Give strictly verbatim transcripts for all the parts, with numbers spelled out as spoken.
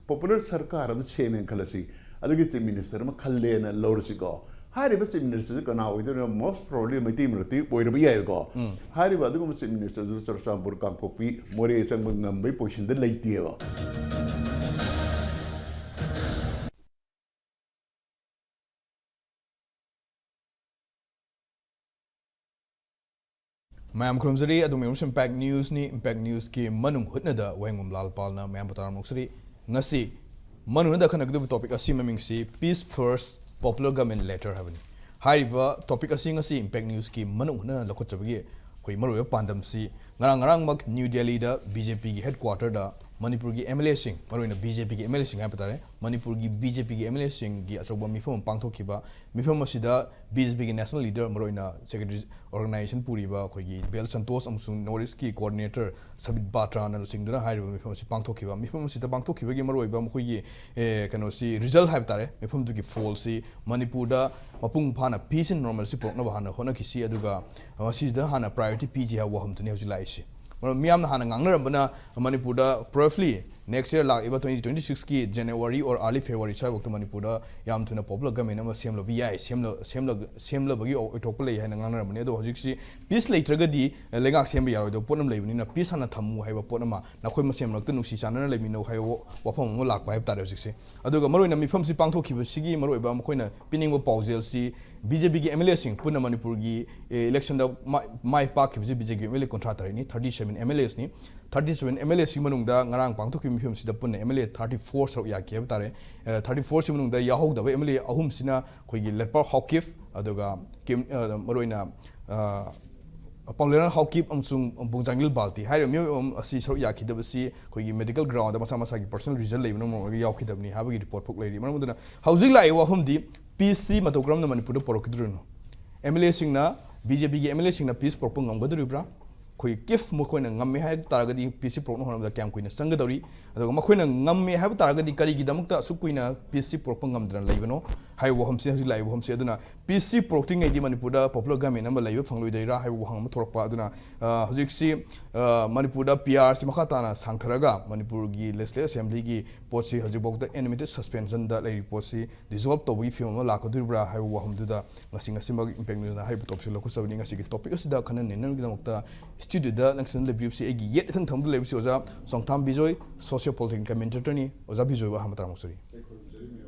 Popular ꯁꯔꯀꯥꯔ ꯑꯃ ꯁꯦꯝꯃꯦꯅ ꯈꯜꯂꯁꯤ, ꯑꯗꯨꯒꯤ ꯆꯤꯐ ꯃꯤꯅꯤꯁꯇꯔ ꯑꯃ ꯈꯜꯂꯦꯅ ꯂꯧꯔꯁꯤꯀꯣ꯫ ꯍꯥꯏꯔꯤꯕ ꯆꯤꯐ ꯃꯤꯅꯤꯁꯇꯔꯁꯤ ꯀꯅꯥ ꯑꯣꯏꯗꯣꯏꯅꯣ? ꯃꯣꯁ ꯄ꯭ꯔꯣꯕꯦꯕꯂꯤ ꯃꯩꯇꯩ ꯃꯔꯛꯇꯒꯤ ꯑꯣꯏꯔꯕ ꯌꯥꯏꯀꯣ꯫ ꯍꯥꯏꯔꯤꯕ ꯑꯗꯨꯒꯨꯝꯕ ꯆꯤꯐ ꯃꯤꯅꯤꯁꯇꯔꯗꯨ ꯆꯨꯔꯆꯥꯟꯄꯨꯔ, ꯀꯥꯡꯄꯣꯛꯄꯤ, ꯃꯣꯔꯦ ꯆꯪꯕ ꯉꯝꯕꯒꯤ ꯄꯣꯖꯤꯁꯟꯗ ꯂꯩꯇꯦꯕ꯫ ꯃꯌꯥꯝ ꯈꯨꯔꯨꯝꯖꯔꯤ꯫ ꯑꯗꯨꯝ ꯌꯦꯡꯕꯁꯤ ꯏꯝꯄꯦꯛ ꯅ꯭ꯌꯨꯁꯅꯤ꯫ ꯏꯝꯄꯦꯛ ꯅ꯭ꯌꯨꯁꯀꯤ ꯃꯅꯨꯡ ꯍꯨꯠꯅꯗ ꯋꯥꯍꯦꯡꯕꯝ ꯂꯥꯜ ꯄꯥꯜꯅ ꯃꯌꯥꯝꯕꯨ ꯇꯔꯥꯝꯅ ꯑꯣꯛꯆꯔꯤ꯫ ꯉꯁꯤ ꯃꯅꯨꯡ ꯍꯨꯠꯅꯗ ꯈꯟꯅꯒꯗꯧꯔꯤꯕ ꯇꯣꯄꯤꯛ ꯑꯁꯤ ꯃꯃꯤꯡꯁꯤ Peace First, Popular Government Later ꯍꯥꯏꯕꯅꯤ꯫ ꯍꯥꯏꯔꯤꯕ ꯇꯣꯄꯤꯛ ꯑꯁꯤ ꯉꯁꯤ ꯏꯝꯄꯦꯛ ꯅ꯭ꯌꯨꯁꯀꯤ ꯃꯅꯨꯡ ꯍꯨꯠꯅꯅ ꯂꯧꯈꯠꯆꯕꯒꯤ ꯑꯩꯈꯣꯏ ꯃꯔꯨꯑꯣꯏꯕ ꯄꯥꯟꯗꯝꯁꯤ ꯉꯔꯥꯡ ꯉꯔꯥꯡꯃꯛ ꯅ꯭ꯌꯨ ꯗꯦꯜꯂꯤꯗ ꯕꯤ ꯖꯦ ꯄꯤꯒꯤ ꯍꯦꯗꯀ꯭ꯋꯥꯇꯔꯗ ꯃꯅꯤꯄꯨꯔꯒꯤ ꯑꯦꯝ ꯑꯦꯜ ꯑꯦꯁꯤꯡ, ꯃꯔꯨꯑꯣꯏꯅ ꯕꯤ ꯖꯦ ꯄꯤꯒꯤ ꯑꯦꯝ ꯑꯦꯜ ꯑꯦꯁꯤꯡ ꯍꯥꯏꯕ ꯇꯥꯔꯦ, ꯃꯅꯤꯄꯨꯔꯒꯤ ꯕꯤ ꯖꯦ ꯄꯤꯒꯤ ꯑꯦꯝ ꯑꯦꯜ ꯑꯦꯁꯤꯡꯒꯤ ꯑꯆꯧꯕ ꯃꯤꯐꯝ ꯑꯃ ꯄꯥꯡꯊꯣꯛꯈꯤꯕ꯫ ꯃꯤꯐꯝ ꯑꯁꯤꯗ ꯕꯤ ꯖꯦ ꯄꯤꯒꯤ ꯅꯦꯁꯅꯦꯜ ꯂꯤꯗꯔ, ꯃꯔꯨꯑꯣꯏꯅ ꯁꯦꯀ꯭ꯔꯦꯇꯔꯤ, ꯑꯣꯔꯒꯅꯥꯏꯖꯦꯁꯟ ꯄꯨꯔꯤꯕ ꯑꯩꯈꯣꯏꯒꯤ ꯕꯦꯜ ꯁꯟꯇꯣꯁ ꯑꯃꯁꯨꯡ ꯅꯣꯔꯠ ꯏꯁꯀꯤ ꯀꯣꯑꯣꯔꯗꯤꯅꯦꯇꯔ ꯁꯕꯤꯠ ꯕꯥꯇ꯭ꯔꯥꯅꯆꯤꯡꯗꯨꯅ ꯍꯥꯏꯔꯤꯕ ꯃꯤꯐꯝ ꯑꯁꯤ ꯄꯥꯡꯊꯣꯛꯈꯤꯕ꯫ ꯃꯤꯐꯝ ꯑꯁꯤꯗ ꯄꯥꯡꯊꯣꯛꯈꯤꯕꯒꯤ ꯃꯔꯨꯑꯣꯏꯕ ꯃꯈꯣꯏꯒꯤ, ꯑꯦ, ꯀꯩꯅꯣꯁꯤ, ꯔꯤꯖꯜ ꯍꯥꯏꯕ ꯇꯥꯔꯦ, ꯃꯤꯐꯝꯗꯨꯒꯤ ꯐꯣꯜꯁꯤ ꯃꯅꯤꯄꯨꯔꯗ ꯃꯄꯨꯡ ꯐꯥꯅ peace and normalcy ꯄꯨꯔꯛꯅꯕ ꯍꯥꯟꯅ ꯍꯣꯠꯅꯈꯤꯁꯤ, ꯑꯗꯨꯒ ꯃꯁꯤꯗ ꯍꯥꯟꯅ ꯄ꯭ꯔꯥꯏꯌꯣꯔꯤꯇꯤ ꯄꯤꯁꯤ ꯍꯥꯏꯕ ꯋꯥꯐꯝꯗꯨꯅꯤ ꯍꯧꯖꯤꯛ ꯂꯥꯛꯏꯁꯤ꯫ ꯃꯔꯝ ꯃꯤꯌꯥꯝꯅ ꯍꯥꯟꯅ ꯉꯥꯡꯅꯔꯝꯕꯅ ꯃꯅꯤꯄꯨꯔꯗ ꯄ꯭ꯔꯐꯂꯤ next year ꯂꯥꯛꯏꯕ twenty twenty six ꯀꯤ January or early February ꯁ꯭ꯋꯥꯏꯐꯥꯎꯗ ꯃꯅꯤꯄꯨꯔꯗ ꯌꯥꯝ ꯊꯨꯅ popular government ꯑꯃ ꯁꯦꯝꯂꯕ ꯌꯥꯏ, ꯁꯦꯝꯂ-, ꯁꯦꯝꯂ-, ꯁꯦꯝꯂꯕꯒꯤ ꯑꯣꯏꯊꯣꯛꯄ ꯂꯩ ꯍꯥꯏꯅ ꯉꯥꯡꯅꯔꯝꯕꯅꯤ꯫ ꯑꯗꯣ ꯍꯧꯖꯤꯛꯁꯤ peace ꯂꯩꯇ꯭ꯔꯒꯗꯤ ꯂꯩꯉꯥꯛ ꯁꯦꯝꯕ ꯌꯥꯔꯣꯏꯗꯕ ꯄꯣꯠ ꯑꯃ ꯂꯩꯕꯅꯤꯅ peace ꯍꯥꯟꯅ ꯊꯝꯃꯨ ꯍꯥꯏꯕ ꯄꯣꯠ ꯑꯃ, ꯅꯈꯣꯏ ꯃꯁꯦꯟ ꯃꯔꯛꯇ ꯅꯨꯡꯁꯤ ꯆꯥꯟꯅꯅ ꯂꯩꯃꯤꯟꯅꯧ ꯍꯥꯏꯕ ꯋꯥ-, ꯋꯥꯐꯝ ꯑꯃ ꯂꯥꯛꯄ ꯍꯥꯏꯕ ꯇꯥꯔꯦ ꯍꯧꯖꯤꯛꯁꯦ꯫ ꯑꯗꯨꯒ ꯃꯔꯨꯑꯣꯏꯅ ꯃꯤꯐꯝꯁꯤ ꯄꯥꯡꯊꯣꯛꯈꯤꯕꯁꯤꯒꯤ ꯃꯔꯨꯑꯣꯏꯕ ꯃꯈꯣꯏꯅ ꯄꯤꯅꯤꯡꯕ ꯄꯥꯎꯖꯦꯜꯁꯤ ꯕꯤ ꯖꯦ ꯄꯤꯒꯤ ꯑꯦꯝ ꯑꯦꯜ ꯑꯦꯁꯤꯡ ꯄꯨꯟꯅ ꯃꯅꯤꯄꯨꯔꯒꯤ, ꯑꯦ, ꯏꯂꯦꯛꯁꯟꯗ ꯃꯥꯏ, ꯃꯥꯏ ꯄꯥꯛꯈꯤꯕꯁꯤ ꯕꯤ ꯖꯦ ꯄꯤꯒꯤ ꯑꯦꯝ ꯑꯦꯜ ꯑꯦ ꯀꯨꯟꯊ꯭ꯔꯥ ꯇꯔꯦꯠꯅꯤ, thirty seven ꯑꯦꯝ ꯑꯦꯜ ꯑꯦꯁꯅꯤ꯫ Thirty seven ꯑꯦꯝ ꯑꯦꯜ ꯑꯦꯁꯤ ꯃꯅꯨꯡꯗ ꯉꯔꯥꯡ ꯄꯥꯡꯊꯣꯛꯈꯤꯕ ꯃꯤꯐꯝꯁꯤꯗ ꯄꯨꯟꯅ M L A thirty four ꯁꯔꯨꯛ ꯌꯥꯈꯤ ꯍꯥꯏꯕ ꯇꯥꯔꯦ꯫ ꯑꯦ, thirty four ꯁꯤ ꯃꯅꯨꯡꯗ ꯌꯥꯎꯍꯧꯗꯕ ꯑꯦꯝ ꯑꯦꯜ ꯑꯦ ꯑꯍꯨꯝꯁꯤꯅ ꯑꯩꯈꯣꯏꯒꯤ ꯂꯦꯠꯄꯥꯎ ꯍꯥꯎꯀꯤꯞ, ꯑꯗꯨꯒ ꯀꯤꯝ-, ꯑ, ꯃꯔꯨꯑꯣꯏꯅ, ꯑ, ꯄꯥꯎꯂꯦꯅꯥ ꯍꯥꯎꯀꯤꯞ ꯑꯃꯁꯨꯡ ꯕꯨꯡꯖꯥꯡꯒꯤꯜ ꯕꯥꯜꯇꯤ ꯍꯥꯏꯔꯤꯕ ꯃꯤꯑꯣꯏ ꯑꯍꯨꯝ ꯑꯁꯤ ꯁꯔꯨꯛ ꯌꯥꯈꯤꯗꯕꯁꯤ ꯑꯩꯈꯣꯏꯒꯤ ꯃꯦꯗꯤꯀꯦꯜ ꯒ꯭ꯔꯥꯎꯟꯗ ꯃꯁꯥ ꯃꯁꯥꯒꯤ ꯄꯔꯁꯣꯅꯦꯜ ꯔꯤꯖꯟ ꯂꯩꯕꯅ ꯃꯔꯝ ꯑꯣꯏꯔꯒ ꯌꯥꯎꯈꯤꯗꯕꯅꯤ ꯍꯥꯏꯕꯒꯤ ꯔꯤꯄꯣꯔꯠ ꯐꯥꯎ ꯂꯩꯔꯤ꯫ ꯃꯔꯝ ꯑꯗꯨꯅ ꯍꯧꯖꯤꯛ ꯂꯥꯛꯏꯕ ꯋꯥꯐꯝꯗꯤ ꯄꯤꯁꯁꯤ ꯃꯇꯧ ꯀꯔꯝꯅ ꯃꯅꯤꯄꯨꯔꯗ ꯄꯨꯔꯛꯀꯗꯧꯔꯤꯅꯣ? ꯑꯦꯝ ꯑꯦꯜ ꯑꯦꯁꯤꯡꯅ, ꯕꯤ ꯖꯦ ꯄꯤꯒꯤ ꯑꯦꯝ ꯑꯦꯜ ꯑꯦꯁꯤꯡꯅ ꯄꯤꯁ ꯄꯨꯔꯛꯄ ꯉꯝꯒꯗꯧꯔꯤꯕ꯭ꯔꯥ? ꯑꯩꯈꯣꯏ ꯀꯤꯐ ꯃꯈꯣꯏꯅ ꯉꯝꯃꯦ ꯍꯥꯏꯕ ꯇꯥꯔꯒꯗꯤ ꯄꯤꯁꯁꯤ ꯄꯨꯔꯛꯅ ꯍꯣꯠꯅꯕꯗ ꯀꯌꯥꯝ ꯀꯨꯏꯅ ꯆꯪꯒꯗꯧꯔꯤ? ꯑꯗꯨꯒ ꯃꯈꯣꯏꯅ ꯉꯝꯃꯦ ꯍꯥꯏꯕ ꯇꯥꯔꯒꯗꯤ ꯀꯔꯤꯒꯤꯗꯃꯛꯇ ꯑꯁꯨꯛ ꯀꯨꯏꯅ ꯄꯤꯁꯁꯤ ꯄꯨꯔꯛꯄ ꯉꯝꯗꯅ ꯂꯩꯕꯅꯣ ꯍꯥꯏꯕ ꯋꯥꯐꯝꯁꯤ ꯍꯧꯖꯤꯛ ꯂꯥꯛꯏꯕ ꯋꯥꯐꯝꯁꯤ꯫ ꯑꯗꯨꯅ ꯄꯤꯁꯁꯤ ꯄꯨꯔꯛꯇ꯭ꯔꯤꯉꯩꯗꯤ ꯃꯅꯤꯄꯨꯔꯗ popular government ꯑꯃ ꯂꯩꯕ ꯐꯪꯂꯣꯏꯗꯣꯏꯔꯥ ꯍꯥꯏꯕ ꯋꯥꯍꯪ ꯑꯃ ꯊꯣꯛꯂꯛꯄ꯫ ꯑꯗꯨꯅ ꯑ, ꯍꯧꯖꯤꯛꯁꯤ ꯑ, ꯃꯅꯤꯄꯨꯔꯗ ꯄꯤ ꯑꯥꯔꯁꯤ ꯃꯈꯥ ꯇꯥꯅ ꯁꯥꯡꯊꯔꯒ ꯃꯅꯤꯄꯨꯔꯒꯤ Legislative Assemblyꯒꯤ ꯄꯣꯠꯁꯤ ꯍꯧꯖꯤꯛꯐꯥꯎꯗ animated suspensionꯗ ꯂꯩꯔꯤꯕ ꯄꯣꯠꯁꯤ dissolve ꯇꯧꯕꯒꯤ ꯐꯤꯕꯝ ꯑꯃ ꯂꯥꯛꯀꯗꯧꯔꯤꯕ꯭ꯔꯥ ꯍꯥꯏꯕ ꯋꯥꯐꯝꯗꯨꯗ ꯉꯁꯤ ꯉꯁꯤꯃꯛ Impact Newsꯅ ꯍꯥꯏꯔꯤꯕ topicꯁꯤ ꯂꯧꯈꯠꯆꯕꯅꯤ꯫ ꯉꯁꯤꯒꯤ topic ꯑꯁꯤꯗ ꯈꯟꯅ ꯅꯩꯅꯅꯕꯒꯤꯗꯃꯛꯇ studioꯗ ꯅꯪꯁꯤꯅ ꯂꯩꯕꯤꯔꯤꯕꯁꯤ ꯑꯩꯒꯤ ꯌꯦꯠ ꯏꯊꯪ ꯊꯪꯕꯗ ꯂꯩꯕꯁꯤ ꯑꯣꯖꯥ ꯆꯣꯡꯊꯥꯝ ꯕꯤꯖꯣꯏ, socio political commentatorꯅꯤ꯫ ꯑꯣꯖꯥ ꯕꯤꯖꯣꯏꯕꯨ ꯑꯍꯥꯟꯕ ꯃꯇꯥꯡ ꯂꯧꯖꯔꯤ꯫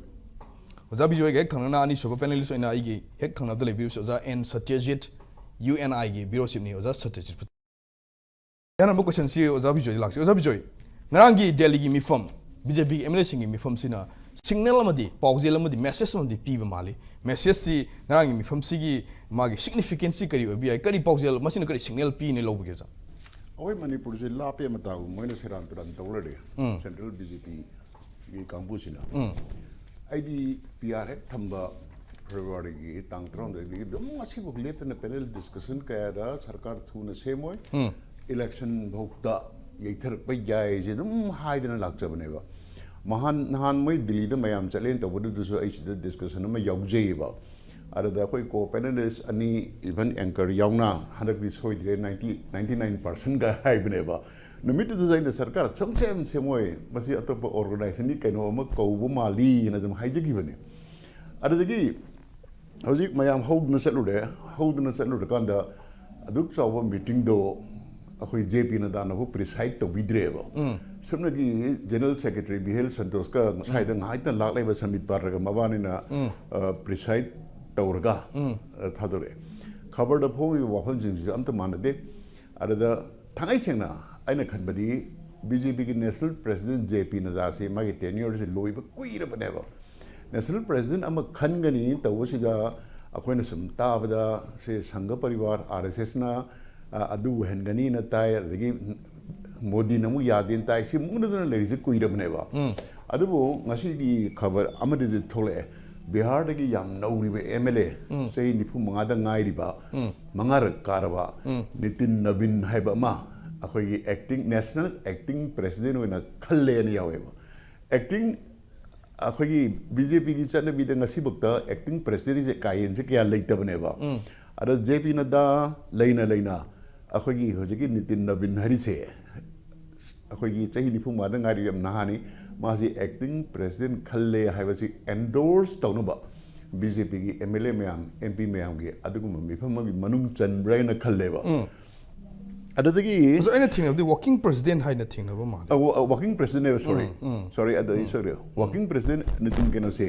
ꯑꯣꯖꯥ ꯕꯤꯖꯣꯏꯒ ꯍꯦꯛ ꯊꯪꯅꯅ ꯑꯅꯤꯁꯨꯕ panelist ꯑꯣꯏꯅ ꯑꯩꯒꯤ ꯍꯦꯛ ꯊꯪꯅꯕꯗ ꯂꯩꯕꯤꯔꯤꯕꯁꯤ ꯑꯣꯖꯥ ꯑꯦꯟ ꯁꯇ꯭ꯌꯖꯤꯠ, UNIꯒꯤ bureau chiefꯅꯤ꯫ ꯑꯣꯖꯥ ꯁꯇ꯭ꯌꯖꯤꯠ, ꯑꯍꯥꯟꯕ questionꯁꯤ ꯑꯣꯖꯥ ꯕꯤꯖꯣꯏꯗ ꯂꯥꯛꯁꯤ꯫ ꯑꯣꯖꯥ ꯕꯤꯖꯣꯏ, ꯉꯔꯥꯡꯒꯤ ꯗꯦꯜꯂꯤꯒꯤ ꯃꯤꯐꯝ, BJPꯒꯤ MLAꯁꯤꯡꯒꯤ ꯃꯤꯐꯝꯁꯤꯅ signal ꯑꯃꯗꯤ ꯄꯥꯎꯖꯦꯜ ꯑꯃꯗꯤ message ꯑꯃꯗꯤ ꯄꯤꯕ ꯃꯥꯜꯂꯤ꯫ Messageꯁꯤ, ꯉꯔꯥꯡꯒꯤ ꯃꯤꯐꯝꯁꯤꯒꯤ ꯃꯥꯒꯤ significanceꯁꯤ ꯀꯔꯤ ꯑꯣꯏꯕ ꯌꯥꯏ? ꯀꯔꯤ ꯄꯥꯎꯖꯦꯜ, ꯃꯁꯤꯅ ꯀꯔꯤ signal ꯄꯤꯅꯤ ꯂꯧꯕꯒꯦ, ꯑꯣꯖꯥ? ꯑꯩꯈꯣꯏ ꯃꯅꯤꯄꯨꯔꯁꯦ ꯂꯥꯞꯄꯦ ꯃꯇꯥꯒꯨꯝ ꯃꯣꯏꯅ ꯁꯦꯔꯥꯟ ꯇꯨꯔꯥꯟ ꯇꯧ ꯂꯩꯔꯦ꯫ ꯎꯝ꯫ Central BJPꯒꯤ ꯀꯥꯡꯕꯨꯁꯤꯅ꯫ ꯎꯝ꯫ ꯑꯩꯗꯤ ꯄꯤ ꯑꯥꯔ ꯍꯦꯛ ꯊꯝꯕ ꯐꯦꯕ꯭ꯔꯨꯋꯥꯔꯤꯒꯤ ꯇꯥꯡ ꯇꯔꯥꯍꯨꯝꯗꯣꯏꯗꯒꯤ ꯑꯗꯨꯝ ꯉꯁꯤꯐꯥꯎ ꯂꯦꯞꯇꯅ panel discussion ꯀꯌꯥꯗ ꯁꯔꯀꯥꯔ ꯊꯨꯅ ꯁꯦꯝꯃꯣꯏ, ꯎꯝ꯫ Election ꯐꯥꯎꯗ ꯌꯩꯊꯔꯛꯄ ꯌꯥꯏꯁꯦ ꯑꯗꯨꯝ ꯍꯥꯏꯗꯅ ꯂꯥꯛꯆꯕꯅꯦꯕ꯫ ꯃꯍꯥꯟ, ꯅꯍꯥꯟ ꯃꯣꯏ ꯗꯤꯜꯂꯤꯗ ꯃꯌꯥꯝ ꯆꯠꯂꯦꯅ ꯇꯧꯕꯗꯨꯗꯁꯨ ꯑꯩ ꯁꯤꯗ discussion ꯑꯃ ꯌꯥꯎꯖꯩꯌꯦꯕ꯫ ꯑꯗꯨꯗ ꯑꯩꯈꯣꯏ co-panelist ꯑꯅꯤ, even anchor ꯌꯥꯎꯅ, ꯍꯟꯗꯛꯇꯤ ꯁꯣꯏꯗ꯭ꯔꯦ, ninety, ninety nine percentꯒ ꯍꯥꯏꯕꯅꯦꯕ꯫ ꯅꯨꯃꯤꯠꯇꯨꯗꯁꯨ ꯑꯩꯅ ꯁꯔꯀꯥꯔ ꯁꯨꯡꯁꯦꯝ ꯁꯦꯝꯃꯣꯏ, ꯃꯁꯤ ꯑꯇꯣꯞꯄ organizationꯒꯤ ꯀꯩꯅꯣ ꯑꯃ ꯀꯧꯕ ꯃꯥꯜꯂꯤꯅ ꯑꯗꯨꯝ ꯍꯥꯏꯖꯈꯤꯕꯅꯦ꯫ ꯑꯗꯨꯗꯒꯤ ꯍꯧꯖꯤꯛ ꯃꯌꯥꯝ ꯍꯧꯗꯨꯅ ꯆꯠꯂꯨꯔꯦ꯫ ꯍꯧꯗꯨꯅ ꯆꯠꯂꯨꯔꯀꯥꯟꯗ ꯑꯗꯨꯛ ꯆꯥꯎꯕ meetingꯗꯣ ꯑꯩꯈꯣꯏ J P ꯅꯗꯥꯅꯕꯨ preside ꯇꯧꯕꯤꯗ꯭ꯔꯦꯕ꯫ ꯎꯝ꯫ ꯁꯨꯞꯅꯒꯤ General Secretary ꯕꯤꯍꯦꯜ ꯁꯟꯇꯣꯁꯀ ꯉꯁꯥꯏꯗ ꯉꯥꯏꯍꯥꯛꯇꯪ ꯂꯥꯛꯂꯤꯕ ꯁꯃꯤꯠ ꯄꯥꯇ꯭ꯔꯒ ꯃꯕꯥꯅꯤꯅ, ꯎꯝ꯫ ꯑ, preside ꯇꯧꯔꯒ, ꯎꯝ꯫ ꯑ, ꯊꯥꯗꯣꯔꯛꯑꯦ꯫ ꯈꯕꯔꯗ ꯐꯣꯡꯉꯤꯕ ꯋꯥꯐꯝꯁꯤꯡꯁꯤꯁꯨ ꯑꯝꯇ ꯃꯥꯟꯅꯗꯦ꯫ ꯑꯗꯨꯗ ꯊꯥꯡꯉꯩ ꯁꯦꯡꯅ ꯑꯩꯅ ꯈꯟꯕꯗꯤ BJPꯒꯤ national president J P ꯅꯗꯥꯁꯤ ꯃꯥꯒꯤ tenureꯁꯤ ꯂꯣꯏꯕ ꯀꯨꯏꯔꯕꯅꯦꯕ꯫ National president ꯑꯃ ꯈꯟꯒꯅꯤ ꯇꯧꯕꯁꯤꯗ ꯑꯩꯈꯣꯏꯅ ꯁꯨꯝ ꯇꯥꯕꯗ ꯁꯤ ꯁꯪꯘ ꯄꯔꯤꯋꯥꯔ, RSSꯅ, ꯑ, ꯑꯗꯨ ꯑꯣꯏꯍꯟꯒꯅꯤꯅ ꯇꯥꯏ, ꯑꯗꯒꯤ ꯃꯣꯗꯤꯅ ꯑꯃꯨꯛ ꯌꯥꯗꯦꯅ ꯇꯥꯏ꯫ ꯁꯤ ꯃꯨꯛꯅꯗꯅ ꯂꯩꯔꯤꯁꯦ ꯀꯨꯏꯔꯕꯅꯦꯕ꯫ ꯎꯝ꯫ ꯑꯗꯨꯕꯨ ꯉꯁꯤꯒꯤ ꯈꯕꯔ ꯑꯃꯗꯗꯤ ꯊꯣꯛꯂꯛꯑꯦ, ꯕꯤꯍꯥꯔꯗꯒꯤ ꯌꯥꯝ ꯅꯧꯔꯤꯕ ꯑꯦꯝ ꯑꯦꯜ ꯑꯦ, ꯆꯍꯤ ꯅꯤꯐꯨ ꯃꯉꯥꯗ ꯉꯥꯏꯔꯤꯕ, ꯃꯉꯥꯔꯛ ꯀꯥꯔꯕ ꯅꯤꯇꯤꯟ ꯅꯕꯤꯟ ꯍꯥꯏꯕ ꯑꯃ ꯑꯩꯈꯣꯏꯒꯤ ꯑꯦꯛꯇꯤꯡ, ꯅꯦꯁꯅꯦꯜ ꯑꯦꯛꯇꯤꯡ ꯄ꯭ꯔꯦꯁꯤꯗꯦꯟ ꯑꯣꯏꯅ ꯈꯜꯂꯦꯅ ꯌꯥꯎꯋꯦꯕ꯫ ꯑꯦꯛꯇꯤꯡ, ꯑꯩꯈꯣꯏꯒꯤ ꯕꯤ ꯖꯦ ꯄꯤꯒꯤ ꯆꯠꯅꯕꯤꯗ ꯉꯁꯤꯐꯥꯎꯗ ꯑꯦꯛꯇꯤꯡ ꯄ꯭ꯔꯦꯁꯤꯗꯦꯟꯁꯦ ꯀꯥ ꯍꯦꯟꯅꯁꯦ ꯀꯌꯥ ꯂꯩꯇꯕꯅꯦꯕ꯫ ꯑꯗ ꯖꯦ ꯄꯤ ꯅꯗꯥ ꯂꯩꯅ ꯂꯩꯅ ꯑꯩꯈꯣꯏꯒꯤ ꯍꯧꯖꯤꯛꯀꯤ ꯅꯤꯇꯤꯟ ꯅꯕꯤꯟ ꯍꯥꯏꯔꯤꯁꯦ ꯑꯩꯈꯣꯏꯒꯤ ꯆꯍꯤ ꯅꯤꯐꯨ ꯃꯉꯥꯗ ꯉꯥꯏꯔꯤ, ꯌꯥꯝ ꯅꯍꯥꯅꯤ꯫ ꯃꯥꯁꯤ ꯑꯦꯛꯇꯤꯡ ꯄ꯭ꯔꯦꯁꯤꯗꯦꯟ ꯈꯜꯂꯦ ꯍꯥꯏꯕꯁꯤ ꯑꯦꯟꯗꯣꯔꯁ ꯇꯧꯅꯕ ꯕꯤ ꯖꯦ ꯄꯤꯒꯤ ꯑꯦꯝ ꯑꯦꯜ ꯑꯦ ꯃꯌꯥꯝ, ꯑꯦꯝ ꯄꯤ ꯃꯌꯥꯝꯒꯤ ꯑꯗꯨꯒꯨꯝꯕ ꯃꯤꯐꯝ ꯑꯃꯒꯤ ꯃꯅꯨꯡ ꯆꯟꯕ꯭ꯔꯥ ꯍꯥꯏꯅ ꯈꯜꯂꯦꯕ꯫ ꯑꯗꯨꯗꯒꯤ ꯑꯗꯣ ꯑꯩꯅ ꯊꯦꯡꯅꯕꯗꯤ ꯋꯥꯔꯀꯤꯡ ꯄ꯭ꯔꯦꯁꯤꯗꯦꯟ ꯍꯥꯏꯅ ꯊꯦꯡꯅꯕ ꯃꯥꯜꯂꯦ꯫ ꯋꯥꯔꯀꯤꯡ ꯄ꯭ꯔꯦꯁꯤꯗꯦꯟ ꯍꯥꯏꯕ, ꯁꯣꯔꯤ, ꯁꯣꯔꯤ, ꯑꯗ ꯑꯩ ꯁꯣꯏꯔꯦ꯫ ꯋꯥꯔꯀꯤꯡ ꯄ꯭ꯔꯦꯁꯤꯗꯦꯟ ꯅꯤꯇꯤꯟ ꯀꯩꯅꯣꯁꯦ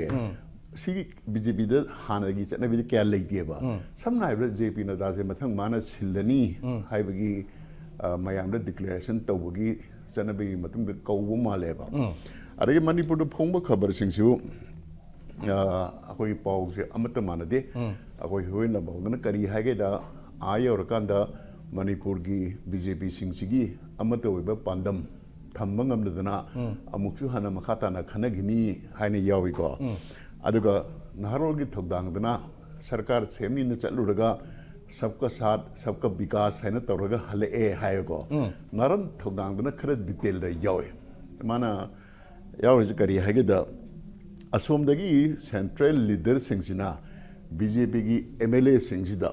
ꯁꯤ ꯕꯤ ꯖꯦ ꯄꯤꯗ ꯍꯥꯟꯅꯒꯤ ꯆꯠꯅꯕꯤꯗ ꯀꯌꯥ ꯂꯩꯇꯦꯕ꯫ ꯁꯝꯅ ꯍꯥꯏꯔꯕꯗ ꯖꯦ ꯄꯤ ꯅꯗꯥꯁꯦ ꯃꯊꯪ ꯃꯥꯅ ꯁꯤꯜꯂꯅꯤ ꯍꯥꯏꯕꯒꯤ, ꯑ, ꯃꯌꯥꯝꯗ ꯗꯤꯀ꯭ꯂꯦꯔꯦꯁꯟ ꯇꯧꯕꯒꯤ ꯆꯠꯅꯕꯤꯒꯤ ꯃꯇꯨꯡꯗ ꯀꯧꯕ ꯃꯥꯜꯂꯦꯕ꯫ ꯑꯗꯒꯤ ꯃꯅꯤꯄꯨꯔꯗ ꯐꯣꯡꯕ ꯈꯕꯔꯁꯤꯡꯁꯨ, ꯑ, ꯑꯩꯈꯣꯏꯒꯤ ꯄꯥꯎꯁꯦ ꯑꯃꯠꯇ ꯃꯥꯟꯅꯗꯦ꯫ ꯑꯩꯈꯣꯏ ꯍꯨꯏꯌꯦꯟ ꯂꯥꯟꯄꯥꯎꯗꯅ ꯀꯔꯤ ꯍꯥꯏꯒꯦꯗ, ꯑꯥ ꯌꯧꯔꯀꯥꯟꯗ ꯃꯅꯤꯄꯨꯔꯒꯤ ꯕꯤ ꯖꯦ ꯄꯤꯁꯤꯡꯁꯤꯒꯤ ꯑꯃꯠꯇ ꯑꯣꯏꯕ ꯄꯥꯟꯗꯝ ꯊꯝꯕ ꯉꯝꯂꯗꯅ ꯑꯃꯨꯛꯁꯨ ꯍꯟꯅ ꯃꯈꯥ ꯇꯥꯅ ꯈꯟꯅꯈꯤꯅꯤ ꯍꯥꯏꯅ ꯌꯥꯎꯏꯀꯣ꯫ ꯑꯗꯨꯒ ꯅꯍꯥꯔꯣꯜꯒꯤ ꯊꯧꯗꯥꯡꯗꯅ ꯁꯔꯀꯥꯔ ꯁꯦꯝꯅꯤꯅ ꯆꯠꯂꯨꯔꯒ ꯁꯕꯀ ꯁꯥꯊ ꯁꯕꯀ ꯕꯤꯀꯥꯁ ꯍꯥꯏꯅ ꯇꯧꯔꯒ ꯍꯜꯂꯛꯑꯦ ꯍꯥꯏꯌꯦꯀꯣ꯫ ꯅꯍꯥꯔꯣꯜ ꯊꯧꯗꯥꯡꯗꯅ ꯈꯔ ꯗꯤꯇꯦꯜꯗ ꯌꯥꯎꯋꯦ꯫ ꯃꯥꯅ ꯌꯥꯎꯔꯤꯁꯦ ꯀꯔꯤ ꯍꯥꯏꯒꯦꯗ, ꯑꯁꯣꯝꯗꯒꯤ ꯁꯦꯟꯇ꯭ꯔꯦꯜ ꯂꯤꯗꯔꯁꯤꯡꯁꯤꯅ ꯕꯤ ꯖꯦ ꯄꯤꯒꯤ ꯑꯦꯝ ꯑꯦꯜ ꯑꯦꯁꯤꯡꯁꯤꯗ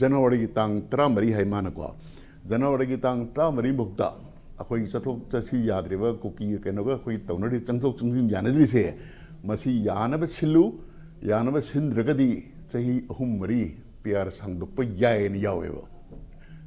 ꯖꯅꯋꯥꯔꯤꯒꯤ ꯇꯥꯡ ꯇꯔꯥꯃꯔꯤ ꯍꯥꯏ ꯃꯥꯅꯀꯣ, ꯖꯅꯋꯥꯔꯤꯒꯤ ꯇꯥꯡ ꯇꯔꯥꯃꯔꯤꯃꯨꯛꯇ ꯑꯩꯈꯣꯏꯒꯤ ꯆꯠꯊꯣꯛ ꯆꯠꯁꯤ ꯌꯥꯗ꯭ꯔꯤꯕ ꯀꯨꯀꯤ ꯀꯩꯅꯣꯒ ꯑꯩꯈꯣꯏ ꯇꯧꯅꯔꯤ ꯆꯪꯊꯣꯛ ꯆꯪꯁꯤꯟ ꯌꯥꯅꯗ꯭ꯔꯤꯁꯦ, ꯃꯁꯤ ꯌꯥꯅꯕ ꯁꯤꯜꯂꯨ, ꯌꯥꯅꯕ ꯁꯤꯟꯗ꯭ꯔꯒꯗꯤ ꯆꯍꯤ ꯑꯍꯨꯝ ꯃꯔꯤ ꯄꯤ ꯑꯥꯔ ꯁꯥꯡꯗꯣꯛꯄ ꯌꯥꯏꯌꯦꯅ ꯌꯥꯎꯋꯦꯕ꯫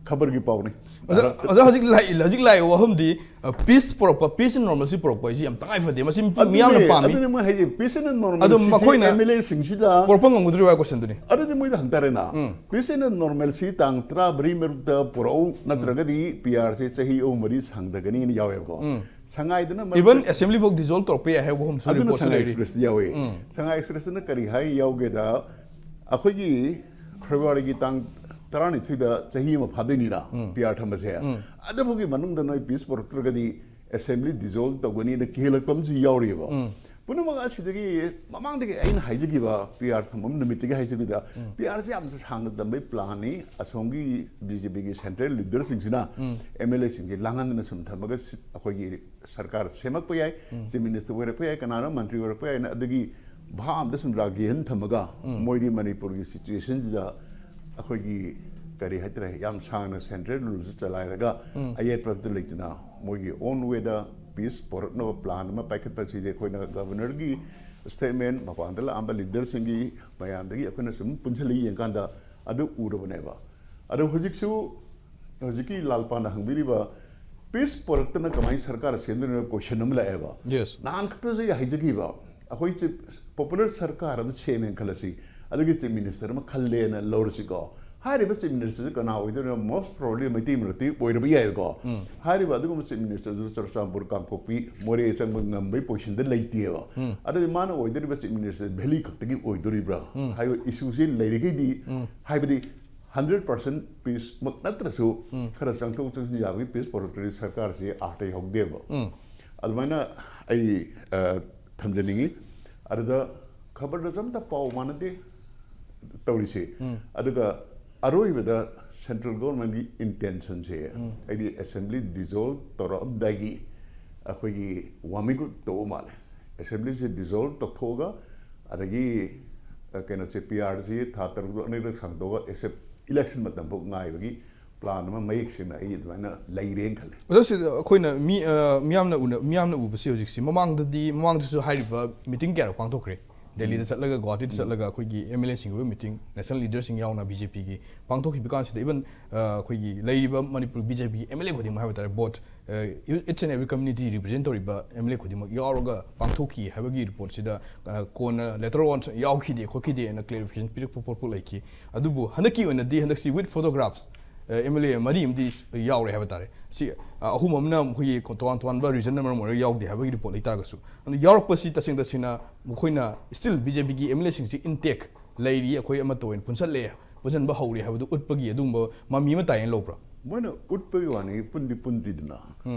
ꯈꯕꯔꯒꯤ ꯄꯥꯎꯅꯤ꯫ ꯑꯣꯖꯥ, ꯑꯣꯖꯥ, ꯍꯧꯖꯤꯛ ꯂꯥꯛꯏ, ꯍꯧꯖꯤꯛ ꯂꯥꯛꯏꯕ ꯋꯥꯐꯝꯗꯤ, ꯑ, peace ꯄꯨꯔꯛꯄ, peace and normalcy ꯄꯨꯔꯛꯄ ꯍꯥꯏꯁꯤ ꯌꯥꯝ ꯇꯉꯥꯏ ꯐꯗꯦ꯫ ꯃꯁꯤ ꯃꯤ, ꯃꯤꯌꯥꯝꯅ ꯑꯗꯨꯅꯦ, ꯄꯥꯝꯃꯤ꯫ ꯑꯗꯨꯅꯦ ꯃꯣꯏ ꯍꯥꯏꯁꯦ, peace and normalcy ꯑꯗꯣ ꯁꯤ ꯃꯈꯣꯏꯅ ꯑꯦꯝ ꯑꯦꯜ ꯑꯦꯁꯤꯡꯁꯤꯗ ꯄꯨꯔꯛꯄ ꯉꯝꯒꯗ꯭ꯔꯤꯕ ꯍꯥꯏꯕ questionꯗꯨꯅꯤ꯫ ꯑꯗꯨꯗꯤ ꯃꯣꯏꯗ ꯍꯪꯇꯥꯔꯦꯅ꯫ Peace and normalcy ꯇꯥꯡ ꯇꯔꯥꯃꯔꯤ ꯃꯔꯨꯛꯇ ꯄꯨꯔꯛꯎ, ꯅꯠꯇ꯭ꯔꯒꯗꯤ ꯄꯤ ꯑꯥꯔꯁꯦ ꯆꯍꯤ ꯑꯍꯨꯝ ꯃꯔꯤ ꯁꯥꯡꯊꯒꯅꯤꯅ ꯌꯥꯎꯋꯦꯕꯀꯣ꯫ ꯁꯉꯥꯏꯗꯅ ꯃꯔꯨ even assembly ꯐꯥꯎ dissolve ꯇꯧꯔꯛꯄ ꯌꯥꯏ ꯍꯥꯏꯕ ꯋꯥꯐꯝꯁꯨ ꯑꯗꯨꯅ reportꯁꯨ ꯁꯉꯥꯏ ꯂꯩꯔꯤ꯫ Expressꯇ ꯌꯥꯎꯋꯦ꯫ ꯁꯉꯥꯏ Expressꯅ ꯀꯔꯤ ꯍꯥꯏ ꯌꯥꯎꯒꯦꯗ, ꯑꯩꯈꯣꯏꯒꯤ ꯐꯦꯕ꯭ꯔꯨꯋꯥꯔꯤꯒꯤ ꯇꯥꯡ ꯇꯔꯥꯅꯤꯊꯣꯏꯗ ꯆꯍꯤ ꯑꯃ ꯐꯥꯗꯣꯏꯅꯤꯅ ꯄꯤ ꯑꯥꯔ ꯊꯝꯕꯁꯦ꯫ ꯑꯗꯨꯐꯥꯎꯒꯤ ꯃꯅꯨꯡꯗ ꯅꯣꯏ peace ꯄꯨꯔꯛꯇ꯭ꯔꯒꯗꯤ assembly dissolve ꯇꯧꯒꯅꯤꯅ ꯀꯤꯍꯜꯂꯛꯄ ꯑꯃꯁꯨ ꯌꯥꯎꯔꯤꯑꯕ꯫ ꯄꯨꯝꯅꯃꯛ ꯑꯁꯤꯗꯒꯤ ꯃꯃꯥꯡꯗꯒꯤ ꯑꯩꯅ ꯍꯥꯏꯖꯈꯤꯕ, ꯄꯤ ꯑꯥꯔ ꯊꯝꯕ ꯅꯨꯃꯤꯠꯇꯒꯤ ꯍꯥꯏꯖꯈꯤꯕꯗ, ꯄꯤ ꯑꯥꯔꯁꯤ ꯌꯥꯝꯅ ꯁꯥꯡꯅ ꯇꯝꯕꯩ ꯄ꯭ꯂꯥꯟꯅꯤ꯫ ꯑꯁꯣꯝꯒꯤ ꯕꯤ ꯖꯦ ꯄꯤꯒꯤ ꯁꯦꯟꯇ꯭ꯔꯦꯜ ꯂꯤꯗꯔꯁꯤꯡꯁꯤꯅ ꯑꯦꯝ ꯑꯦꯜ ꯑꯦꯁꯤꯡꯁꯤ ꯂꯥꯡꯍꯟꯗꯅ ꯁꯨꯝ ꯊꯝꯃꯒ ꯁꯤ-, ꯑꯩꯈꯣꯏꯒꯤ ꯁꯔꯀꯥꯔ ꯁꯦꯝꯃꯛꯄ ꯌꯥꯏ, ꯆꯤꯐ ꯃꯤꯅꯤꯁꯇꯔ ꯑꯣꯏꯔꯛꯄ ꯌꯥꯏ, ꯀꯅꯥꯅꯣ ꯃꯟꯇ꯭ꯔꯤ ꯑꯣꯏꯔꯛꯄ ꯌꯥꯏꯅ, ꯑꯗꯒꯤ ꯚꯥꯞ ꯑꯝꯗ ꯁꯨꯝ ꯔꯥꯒ ꯌꯦꯟ ꯊꯝꯃꯒ ꯃꯣꯏꯗꯤ ꯃꯅꯤꯄꯨꯔꯒꯤ ꯁꯤꯆꯨꯋꯦꯁꯟꯁꯤꯗ ꯑꯩꯈꯣꯏꯒꯤ ꯀꯔꯤ ꯍꯥꯏꯇꯥꯔꯦ, ꯌꯥꯝ ꯁꯥꯡꯅ ꯁꯦꯟꯇ꯭ꯔꯦꯜ ꯔꯨꯜꯁꯤ ꯆꯂꯥꯏꯔꯒ ꯑꯌꯦꯠꯄ ꯑꯝꯇ ꯂꯩꯇꯅ ꯃꯣꯏꯒꯤ ꯑꯣꯟ ꯋꯦꯗ ꯄꯤꯁ ꯄꯣꯔꯛꯅꯕ ꯄ꯭ꯂꯥꯟ ꯑꯃ ꯄꯥꯏꯈꯠꯄꯁꯤꯗꯤ ꯑꯩꯈꯣꯏꯅ ꯒꯕꯔꯅꯔꯒꯤ ꯁ꯭ꯇꯦꯠꯃꯦꯟ, ꯃꯄꯥꯟꯗ ꯂꯥꯛꯑꯝꯕ ꯂꯤꯗꯔꯁꯤꯡꯒꯤ ꯃꯌꯥꯝꯗꯒꯤ ꯑꯩꯈꯣꯏꯅ ꯁꯨꯝ ꯄꯨꯟꯁꯤꯜꯂ ꯌꯦꯡꯀꯥꯟꯗ ꯑꯗꯨ ꯎꯔꯕꯅꯦꯕ꯫ ꯑꯗꯣ ꯍꯧꯖꯤꯛꯁꯨ, ꯍꯧꯖꯤꯛꯀꯤ ꯂꯥꯜꯄꯥꯅ ꯍꯪꯕꯤꯔꯤꯕ ꯄꯤꯁ ꯄꯣꯔꯛꯇꯅ ꯀꯃꯥꯏꯅ ꯁꯔꯀꯥꯔ ꯁꯦꯝꯗꯣꯏꯅꯣ ꯀꯣꯏꯁꯟ ꯑꯃ ꯂꯥꯛꯑꯦꯕ꯫ Yes. ꯅꯍꯥꯟ ꯈꯛꯇꯁꯨ ꯑꯩ ꯍꯥꯏꯖꯈꯤꯕ, ꯑꯩꯈꯣꯏ ꯆꯤꯐ, ꯄꯣꯄꯨꯂꯔ ꯁꯔꯀꯥꯔ ꯑꯃ ꯁꯦꯝꯃꯦꯅ ꯈꯜꯂꯁꯤ, ꯑꯗꯨꯒꯤ ꯆꯤꯐ ꯃꯤꯅꯤꯁꯇꯔ ꯑꯃ ꯈꯜꯂꯦꯅ ꯂꯧꯔꯁꯤꯀꯣ꯫ ꯍꯥꯏꯔꯤꯕ ꯆꯤꯐ ꯃꯤꯅꯤꯁꯇꯔꯁꯤ ꯀꯅꯥ ꯑꯣꯏꯗꯣꯏꯅꯣ? ꯃꯣꯁ ꯄ꯭ꯔꯣꯕꯦꯕꯂꯤ ꯃꯩꯇꯩ ꯃꯔꯛꯇꯒꯤ ꯑꯣꯏꯔꯕ ꯌꯥꯏꯀꯣ꯫ ꯍꯥꯏꯔꯤꯕ ꯑꯗꯨꯒꯨꯝꯕ ꯆꯤꯐ ꯃꯤꯅꯤꯁꯇꯔꯗꯨ ꯆꯨꯔꯆꯥꯟꯄꯨꯔ, ꯀꯥꯡꯄꯣꯛꯄꯤ, ꯃꯣꯔꯦ ꯆꯪꯕ ꯉꯝꯕꯒꯤ ꯄꯣꯖꯤꯁꯟꯗ ꯂꯩꯇꯦꯕ꯫ ꯑꯗꯨꯗꯤ ꯃꯥꯅ ꯑꯣꯏꯗꯣꯔꯤꯕ ꯆꯤꯐ ꯃꯤꯅꯤꯁꯇꯔ ꯚꯦꯂꯤ ꯈꯛꯇꯒꯤ ꯑꯣꯏꯗꯣꯔꯤꯕ꯭ꯔꯥ ꯍꯥꯏꯕ ꯏꯁꯨꯁꯤ ꯂꯩꯔꯤꯈꯩꯗꯤ, ꯍꯥꯏꯕꯗꯤ ꯍꯟꯗ꯭ꯔꯦꯠ ꯄꯥꯔꯁꯦꯟ ꯄꯤꯁꯃꯛ ꯅꯠꯇ꯭ꯔꯁꯨ ꯈꯔ ꯆꯪꯊꯣꯛ ꯆꯪꯁꯤꯟ ꯌꯥꯕꯒꯤ ꯄꯤꯁ ꯄꯣꯔꯛꯇ꯭ꯔꯗꯤ ꯁꯔꯀꯥꯔꯁꯤ ꯑꯥꯔꯊ ꯌꯥꯎꯗꯦꯕ꯫ ꯑꯗꯨꯃꯥꯏꯅ ꯑꯩ, ꯑ, ꯊꯝꯖꯅꯤꯡꯉꯤ꯫ ꯑꯗꯨꯗ ꯈꯕꯔꯗꯁꯨ ꯑꯝꯇ ꯄꯥꯎ ꯃꯥꯟꯅꯗꯦ ꯇꯧꯔꯤꯁꯦ꯫ ꯑꯗꯨꯒ ꯑꯔꯣꯏꯕꯗ ꯁꯦꯟꯇ꯭ꯔꯦꯜ ꯒꯣꯔꯃꯦꯟꯒꯤ ꯏꯟꯇꯦꯟꯁꯟꯁꯦ ꯑꯩꯗꯤ ꯑꯦꯁꯦꯝꯕ꯭ꯂꯤ ꯗꯤꯖꯣꯜꯕ ꯇꯧꯔꯛꯑꯝꯗꯥꯏꯒꯤ ꯑꯩꯈꯣꯏꯒꯤ ꯋꯥꯔꯃꯤꯡ ꯑꯞ ꯇꯧꯕ ꯃꯥꯜꯂꯦ꯫ ꯑꯦꯁꯦꯝꯕ꯭ꯂꯤꯁꯦ ꯗꯤꯖꯣꯜꯕ ꯇꯧꯊꯣꯛꯑꯒ ꯑꯗꯒꯤ, ꯑ, ꯀꯩꯅꯣꯁꯦ, ꯄꯤ ꯑꯥꯔꯁꯤ ꯊꯥ ꯇꯔꯨꯛ ꯑꯅꯤꯔꯛ ꯁꯥꯡꯗꯣꯛꯑꯒ ꯑꯦꯁꯦꯞ-, ꯏꯂꯦꯛꯁꯟ ꯃꯇꯝꯐꯥꯎ ꯉꯥꯏꯕꯒꯤ ꯄ꯭ꯂꯥꯟ ꯑꯃ ꯃꯌꯦꯛ ꯁꯦꯡꯅ ꯑꯩ ꯑꯗꯨꯃꯥꯏꯅ ꯂꯩꯔꯦꯅ ꯈꯜꯂꯦ꯫ ꯑꯗꯣ ꯁꯤꯗ ꯑꯩꯈꯣꯏꯅ ꯃꯤ, ꯑ, ꯃꯤꯌꯥꯝꯅ ꯎꯅ-, ꯃꯤꯌꯥꯝꯅ ꯎꯕꯁꯤ ꯍꯧꯖꯤꯛꯁꯤ, ꯃꯃꯥꯡꯗꯗꯤ, ꯃꯃꯥꯡꯗꯁꯨ ꯍꯥꯏꯔꯤꯕ ꯃꯤꯇꯤꯡ ꯀꯌꯥꯔꯛ ꯄꯥꯡꯊꯣꯛꯈ꯭ꯔꯦ꯫ ꯗꯦꯜꯂꯤꯗ ꯆꯠꯂꯒ, ꯒꯨꯋꯥꯍꯥꯇꯤꯗ ꯆꯠꯂꯒ ꯑꯩꯈꯣꯏꯒꯤ ꯑꯦꯝ ꯑꯦꯜ ꯑꯦꯁꯤꯡꯒꯤ ꯑꯣꯏꯕ ꯃꯤꯇꯤꯡ, ꯅꯦꯁꯅꯦꯜ ꯂꯤꯗꯔꯁꯤꯡ ꯌꯥꯎꯅ ꯕꯤ ꯖꯦ ꯄꯤꯒꯤ ꯄꯥꯡꯊꯣꯛꯈꯤꯕ ꯀꯥꯟꯁꯤꯗ, ꯏꯚꯟ, ꯑ, ꯑꯩꯈꯣꯏꯒꯤ ꯂꯩꯔꯤꯕ ꯃꯅꯤꯄꯨꯔ ꯕꯤ ꯖꯦ ꯄꯤꯒꯤ ꯑꯦꯝ ꯑꯦꯜ ꯑꯦ ꯈꯨꯗꯤꯡꯃꯛ ꯍꯥꯏꯕ ꯇꯥꯔꯦ, ꯕꯣꯠ, ꯑ, each and every community represent ꯇꯧꯔꯤꯕ ꯑꯦꯝ ꯑꯦꯜ ꯑꯦ ꯈꯨꯗꯤꯡꯃꯛ ꯌꯥꯎꯔꯒ ꯄꯥꯡꯊꯣꯛꯈꯤ ꯍꯥꯏꯕꯒꯤ ꯔꯤꯄꯣꯔꯠꯁꯤꯗ, ꯑ, ꯀꯣꯟꯅ later on ꯌꯥꯎꯈꯤꯗꯦ ꯈꯣꯠꯈꯤꯗꯦꯅ clarification ꯄꯤꯔꯛꯄ ꯈꯣꯠꯄ ꯂꯩꯈꯤ꯫ ꯑꯗꯨꯕꯨ ꯍꯟꯗꯛꯀꯤ ꯑꯣꯏꯅꯗꯤ ꯍꯟꯗꯛꯁꯤ with photographs ꯑꯦꯝ ꯑꯦꯜ ꯑꯦ ꯃꯔꯤ ꯑꯃꯗꯤ ꯌꯥꯎꯔꯦ ꯍꯥꯏꯕ ꯇꯥꯔꯦ꯫ ꯁꯤ, ꯑ, ꯑꯍꯨꯝ ꯑꯃꯅ ꯃꯈꯣꯏꯒꯤ ꯇꯣꯉꯥꯟ ꯇꯣꯉꯥꯟꯕ ꯔꯤꯖꯟꯅ ꯃꯔꯝ ꯑꯣꯏꯔꯒ ꯌꯥꯎꯗꯦ ꯍꯥꯏꯕꯒꯤ ꯔꯤꯄꯣꯔꯠ ꯂꯩꯇꯥꯔꯒꯁꯨ, ꯑꯗꯨ ꯌꯥꯎꯔꯛꯄꯁꯤ ꯇꯁꯦꯡ ꯇꯁꯦꯡꯅ ꯃꯈꯣꯏꯅ still ꯕꯤ ꯖꯦ ꯄꯤꯒꯤ ꯑꯦꯝ ꯑꯦꯜ ꯑꯦꯁꯤꯡꯁꯤ intact ꯂꯩꯔꯤ, ꯑꯩꯈꯣꯏ ꯑꯃꯠꯇ ꯑꯣꯏꯅ ꯄꯨꯟꯁꯜꯂꯦ, ꯄꯨꯟꯁꯤꯟꯕ ꯍꯧꯔꯦ ꯍꯥꯏꯕꯗꯨ ꯎꯠꯄꯒꯤ ꯑꯗꯨꯒꯨꯝꯕ ꯃꯃꯤ ꯑꯃ ꯇꯥꯏꯌꯦꯅ ꯂꯧꯕ꯭ꯔꯥ? ꯃꯣꯏꯅ ꯎꯠꯄꯒꯤ ꯋꯥꯅꯤ, ꯄꯨꯟꯗꯤ ꯄꯨꯟꯗ꯭ꯔꯤꯗꯅ꯫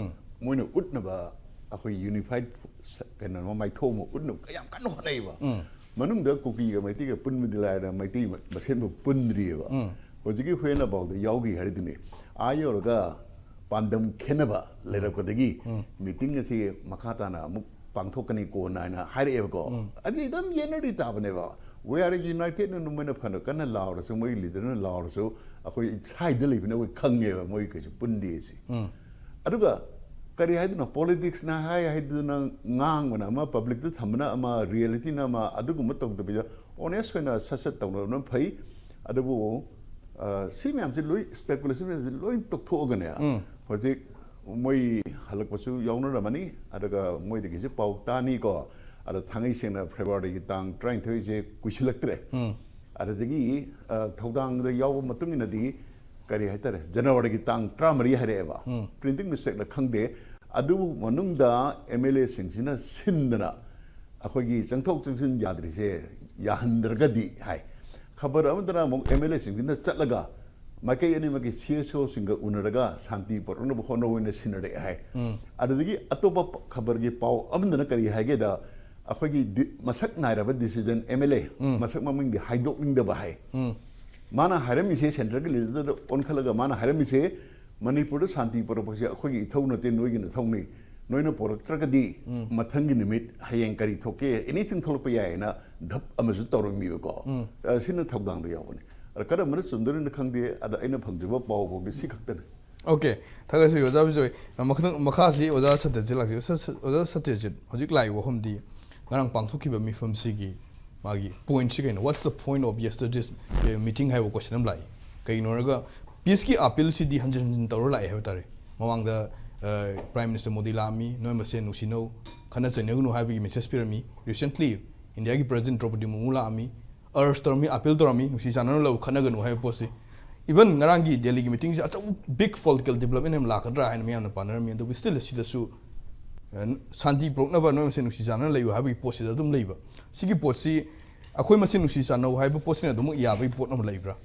ꯃꯣꯏꯅ ꯎꯠꯅꯕ ꯑꯩꯈꯣꯏ ꯌꯨꯅꯤꯐꯥꯏꯠ ꯀꯩꯅꯣ ꯃꯥꯏꯊꯣꯡ ꯑꯃ ꯎꯠꯅꯕ ꯌꯥꯝ ꯀꯟꯅ ꯍꯣꯠꯅꯩꯕ꯫ ꯃꯅꯨꯡꯗ ꯀꯨꯀꯤꯒ ꯃꯩꯇꯩꯒ ꯄꯨꯟꯕꯗꯤ ꯂꯥꯏꯔꯗꯅ ꯃꯩꯇꯩ ꯃ- ꯃꯁꯦꯟꯕꯨ ꯄꯨꯟꯗ꯭ꯔꯤꯑꯕ꯫ ꯍꯧꯖꯤꯛꯀꯤ ꯍꯨꯏꯌꯦꯟ ꯂꯥꯟꯄꯥꯎꯗ ꯌꯥꯎꯈꯤ ꯍꯥꯏꯗꯨꯅꯤ꯫ ꯑꯥ ꯌꯧꯔꯒ ꯄꯥꯟꯗꯝ ꯈꯦꯠꯅꯕ ꯂꯩꯔꯛꯄꯗꯒꯤ ꯃꯤꯇꯤꯡ ꯑꯁꯤ ꯃꯈꯥ ꯇꯥꯅ ꯑꯃꯨꯛ ꯄꯥꯡꯊꯣꯛꯀꯅꯤ ꯀꯣꯟꯅ ꯍꯥꯏꯅ ꯍꯥꯏꯔꯛꯑꯦꯕꯀꯣ꯫ ꯑꯗꯨꯗꯤ ꯑꯗꯨꯝ ꯌꯦꯠꯅꯔꯤ ꯇꯥꯕꯅꯦꯕ꯫ We are united ꯅ ꯃꯣꯏꯅ ꯐꯅ ꯀꯟꯅ ꯂꯥꯎꯔꯁꯨ, ꯃꯣꯏꯒꯤ ꯂꯤꯗꯔꯅ ꯂꯥꯎꯔꯁꯨ, ꯑꯩꯈꯣꯏ ꯁꯥꯏꯗ ꯂꯩꯕꯅ ꯑꯩꯈꯣꯏ ꯈꯪꯉꯦꯕ ꯃꯣꯏ ꯀꯩꯁꯨ ꯄꯨꯟꯗꯦ ꯁꯤ꯫ ꯑꯗꯨꯒ ꯀꯔꯤ ꯍꯥꯏꯗꯣꯏꯅꯣ, ꯄꯣꯂꯤꯇꯤꯛꯁꯅ ꯍꯥꯏ ꯍꯥꯏꯗꯨꯅ ꯉꯥꯡꯕꯅ ꯑꯃ, ꯄꯕ꯭ꯂꯤꯛꯇ ꯊꯝꯕꯅ ꯑꯃ, ꯔꯤꯌꯦꯂꯤꯇꯤꯅ ꯑꯃ, ꯑꯗꯨꯒꯨꯝꯕ ꯇꯧꯗꯕꯤꯗ ꯑꯣꯅꯦꯁ ꯑꯣꯏꯅ ꯁꯠ ꯁꯠ ꯇꯧꯅꯕꯅ ꯐꯩ꯫ ꯑꯗꯨꯕꯨ ꯑ, ꯁꯤ ꯃꯌꯥꯝꯁꯤ ꯂꯣꯏ, ꯁ꯭ꯄꯦꯀꯨꯂꯦꯁꯟ ꯃꯌꯥꯝꯁꯤ ꯂꯣꯏ ꯇꯣꯛꯊꯣꯛꯑꯒꯅꯦ, ꯍꯧꯖꯤꯛ ꯃꯣꯏ ꯍꯜꯂꯛꯄꯁꯨ ꯌꯥꯎꯅꯔꯝꯃꯅꯤ, ꯑꯗꯨꯒ ꯃꯣꯏꯗꯒꯤꯁꯨ ꯄꯥꯎ ꯇꯥꯅꯤꯀꯣ꯫ ꯑꯗꯣ ꯊꯥꯡꯉꯩ ꯁꯦꯡꯅ ꯐꯦꯕ꯭ꯔꯨꯋꯥꯔꯤꯒꯤ ꯇꯥꯡ ꯇꯔꯥꯅꯤꯊꯣꯏꯁꯦ ꯀꯨꯏꯁꯤꯜꯂꯛꯇ꯭ꯔꯦ꯫ ꯑꯗꯨꯗꯒꯤ ꯑ, ꯊꯧꯗꯥꯡꯗ ꯌꯥꯎꯕ ꯃꯇꯨꯡ ꯏꯟꯅꯗꯤ ꯀꯔꯤ ꯍꯥꯏꯇꯥꯔꯦ, ꯖꯅꯋꯥꯔꯤꯒꯤ ꯇꯥꯡ ꯇꯔꯥꯃꯔꯤ ꯍꯥꯏꯔꯛꯑꯦꯕ꯫ ꯄ꯭ꯔꯤꯟꯇꯤꯡ ꯃꯤꯁꯇꯦꯛꯅ ꯈꯪꯗꯦ꯫ ꯑꯗꯨ ꯃꯅꯨꯡꯗ ꯑꯦꯝ ꯑꯦꯜ ꯑꯦꯁꯤꯡꯁꯤꯅ ꯁꯤꯟꯗꯅ ꯑꯩꯈꯣꯏꯒꯤ ꯆꯪꯊꯣꯛ ꯆꯪꯁꯤꯟ ꯌꯥꯗ꯭ꯔꯤꯁꯦ ꯌꯥꯍꯟꯗ꯭ꯔꯒꯗꯤ ꯍꯥꯏ꯫ ꯈꯕꯔ ꯑꯃꯗꯅ ꯑꯃꯨꯛ ꯑꯦꯝ ꯑꯦꯜ ꯑꯦꯁꯤꯡꯁꯤꯅ ꯆꯠꯂꯒ ꯃꯥꯏꯀꯩ ꯑꯅꯤꯃꯛꯀꯤ ꯁꯤ ꯑꯦꯁ ꯑꯣꯁꯤꯡꯒ ꯎꯅꯔꯒ ꯁꯥꯟꯇꯤ ꯄꯨꯔꯛꯅꯕ ꯍꯣꯠꯅꯧ ꯍꯥꯏꯅ ꯁꯤꯟꯅꯔꯛꯑꯦ ꯍꯥꯏ꯫ ꯑꯗꯨꯗꯒꯤ ꯑꯇꯣꯞꯄ ꯄ- ꯈꯕꯔꯒꯤ ꯄꯥꯎ ꯑꯃꯗꯅ ꯀꯔꯤ ꯍꯥꯏꯒꯦꯗ, ꯑꯩꯈꯣꯏꯒꯤ ꯗꯤ- ꯃꯁꯛ ꯅꯥꯏꯔꯕ ꯗꯤꯁꯤꯗꯦꯟ ꯑꯦꯝ ꯑꯦꯜ ꯑꯦ, ꯃꯁꯛ ꯃꯃꯤꯡꯗꯤ ꯍꯥꯏꯗꯣꯛꯅꯤꯡꯗꯕ ꯍꯥꯏ꯫ ꯃꯥꯅ ꯍꯥꯏꯔꯝꯃꯤꯁꯦ, ꯁꯦꯟꯇ꯭ꯔꯦꯜꯒꯤ ꯂꯤꯗꯔꯗ ꯑꯣꯟꯈꯠꯂꯒ ꯃꯥꯅ ꯍꯥꯏꯔꯝꯃꯤꯁꯦ, ꯃꯅꯤꯄꯨꯔꯗ ꯁꯥꯟꯇꯤ ꯄꯨꯔꯛꯄꯁꯦ ꯑꯩꯈꯣꯏꯒꯤ ꯏꯊꯧ ꯅꯠꯇꯦ, ꯅꯣꯏꯒꯤ ꯅꯊꯧꯅꯤ꯫ ꯅꯣꯏꯅ ꯄꯨꯔꯛꯇ꯭ꯔꯒꯗꯤ ꯃꯊꯪꯒꯤ ꯅꯨꯃꯤꯠ ꯍꯌꯦꯡ ꯀꯔꯤ ꯊꯣꯛꯀꯦ, ꯑꯦꯅꯤꯊꯤꯡ ꯊꯣꯛꯂꯛꯄ ꯌꯥꯏ ꯍꯥꯏꯅ ꯙꯞ ꯑꯃꯁꯨ ꯇꯧꯔꯝꯃꯤꯕꯀꯣ꯫ ꯑ, ꯁꯤꯅ ꯊꯧꯗꯥꯡꯗ ꯌꯥꯎꯕꯅꯤ꯫ ꯑꯗ ꯀꯔꯝꯕꯅ ꯆꯨꯝꯗꯣꯔꯤꯅꯣ ꯈꯪꯗꯦ꯫ ꯑꯗ ꯑꯩꯅ ꯐꯪꯖꯕ ꯄꯥꯎ ꯐꯥꯎꯗꯤ ꯁꯤ ꯈꯛꯇꯅꯤ꯫ ꯑꯣꯀꯦ, ꯊꯥꯒꯠꯆꯔꯤ ꯑꯣꯖꯥ ꯕꯤꯖꯣꯏ꯫ ꯃꯈꯥ-, ꯃꯈꯥꯁꯤ ꯑꯣꯖꯥ ꯁꯇ꯭ꯌꯖꯤꯠ ꯂꯥꯛꯆꯒꯦ꯫ ꯁ-, ꯁ-, ꯑꯣꯖꯥ ꯁꯇ꯭ꯌꯖꯤꯠ, ꯍꯧꯖꯤꯛ ꯂꯥꯛꯏꯕ ꯋꯥꯐꯝꯗꯤ ꯉꯔꯥꯡ ꯄꯥꯡꯊꯣꯛꯈꯤꯕ ꯃꯤꯐꯝꯁꯤꯒꯤ ꯃꯥꯒꯤ ꯄꯣꯏꯟꯠꯁꯤ ꯀꯩꯅꯣ? What's the point of yesterday's, uh, meeting ꯍꯥꯏꯕ ꯀꯣꯏꯁꯟ ꯑꯃ ꯂꯥꯛꯏ꯫ ꯀꯩꯒꯤꯅꯣ ꯍꯥꯏꯔꯒ ꯄꯤꯁꯀꯤ ꯑꯥꯄꯤꯜꯁꯤꯗꯤ ꯍꯟꯖꯤꯟ ꯍꯟꯖꯤꯟ ꯇꯧꯔ ꯂꯥꯛꯑꯦ ꯍꯥꯏꯕ ꯇꯥꯔꯦ꯫ ꯃꯃꯥꯡꯗ, ꯑ, ꯄ꯭ꯔꯥꯏꯝ ꯃꯤꯅꯤꯁꯇꯔ ꯃꯣꯗꯤ ꯂꯥꯛꯑꯝꯃꯤ, ꯅꯣꯏ ꯃꯁꯦꯟ ꯅꯨꯡꯁꯤꯅꯧ, ꯈꯠꯅ ꯆꯩꯅꯒꯅꯨ ꯍꯥꯏꯕꯒꯤ ꯃꯦꯁꯦꯖ ꯄꯤꯔꯝꯃꯤ꯫ ꯔꯤꯁꯦꯟꯠꯂꯤ ꯏꯟꯗꯤꯌꯥꯒꯤ ꯄ꯭ꯔꯦꯁꯤꯗꯦꯟꯠ ꯗ꯭ꯔꯧꯄꯗꯤ ꯃꯨꯔꯃꯨ ꯂꯥꯛꯑꯝꯃꯤ, ꯑꯔꯖ ꯇꯧꯔꯝꯃꯤ, ꯑꯥꯄꯤꯜ ꯇꯧꯔꯝꯃꯤ, ꯅꯨꯡꯁꯤ ꯆꯥꯟꯅꯅ ꯂꯧ, ꯈꯠꯅꯒꯅꯨ ꯍꯥꯏꯕ ꯄꯣꯠꯁꯤ꯫ ꯏꯚꯟ ꯉꯔꯥꯡꯒꯤ ꯗꯦꯜꯂꯤꯒꯤ ꯃꯤꯇꯤꯡꯁꯦ ꯑꯆꯧꯕ ꯕꯤꯛ ꯄꯣꯂꯤꯇꯤꯀꯦꯜ ꯗꯤꯕꯂꯞꯃꯦꯟ ꯑꯃ ꯂꯥꯛꯀꯗ꯭ꯔꯥ ꯍꯥꯏꯅ ꯃꯤꯌꯥꯝꯅ ꯄꯥꯅꯔꯝꯃꯤ꯫ ꯑꯗꯨꯕꯨ ꯁ꯭ꯇꯤꯜ ꯁꯤꯗꯁꯨ, ꯑ, ꯁꯥꯟꯇꯤ ꯄꯨꯔꯛꯅꯕ, ꯅꯣꯏ ꯃꯁꯦꯟ ꯅꯨꯡꯁꯤ ꯆꯥꯟꯅꯅ ꯂꯩꯌꯨ ꯍꯥꯏꯕꯒꯤ ꯄꯣꯠꯁꯤꯗ ꯑꯗꯨꯝ ꯂꯩꯕ꯫ ꯁꯤꯒꯤ ꯄꯣꯠꯁꯤ ꯑꯩꯈꯣꯏ ꯃꯁꯦꯟ ꯅꯨꯡꯁꯤ ꯆꯥꯟꯅꯧ ꯍꯥꯏꯕ ꯄꯣꯠꯁꯤꯅ ꯑꯗꯨꯃꯛ ꯌꯥꯕꯒꯤ ꯄꯣꯠ ꯑꯃ ꯂꯩꯕ꯭ꯔꯥ?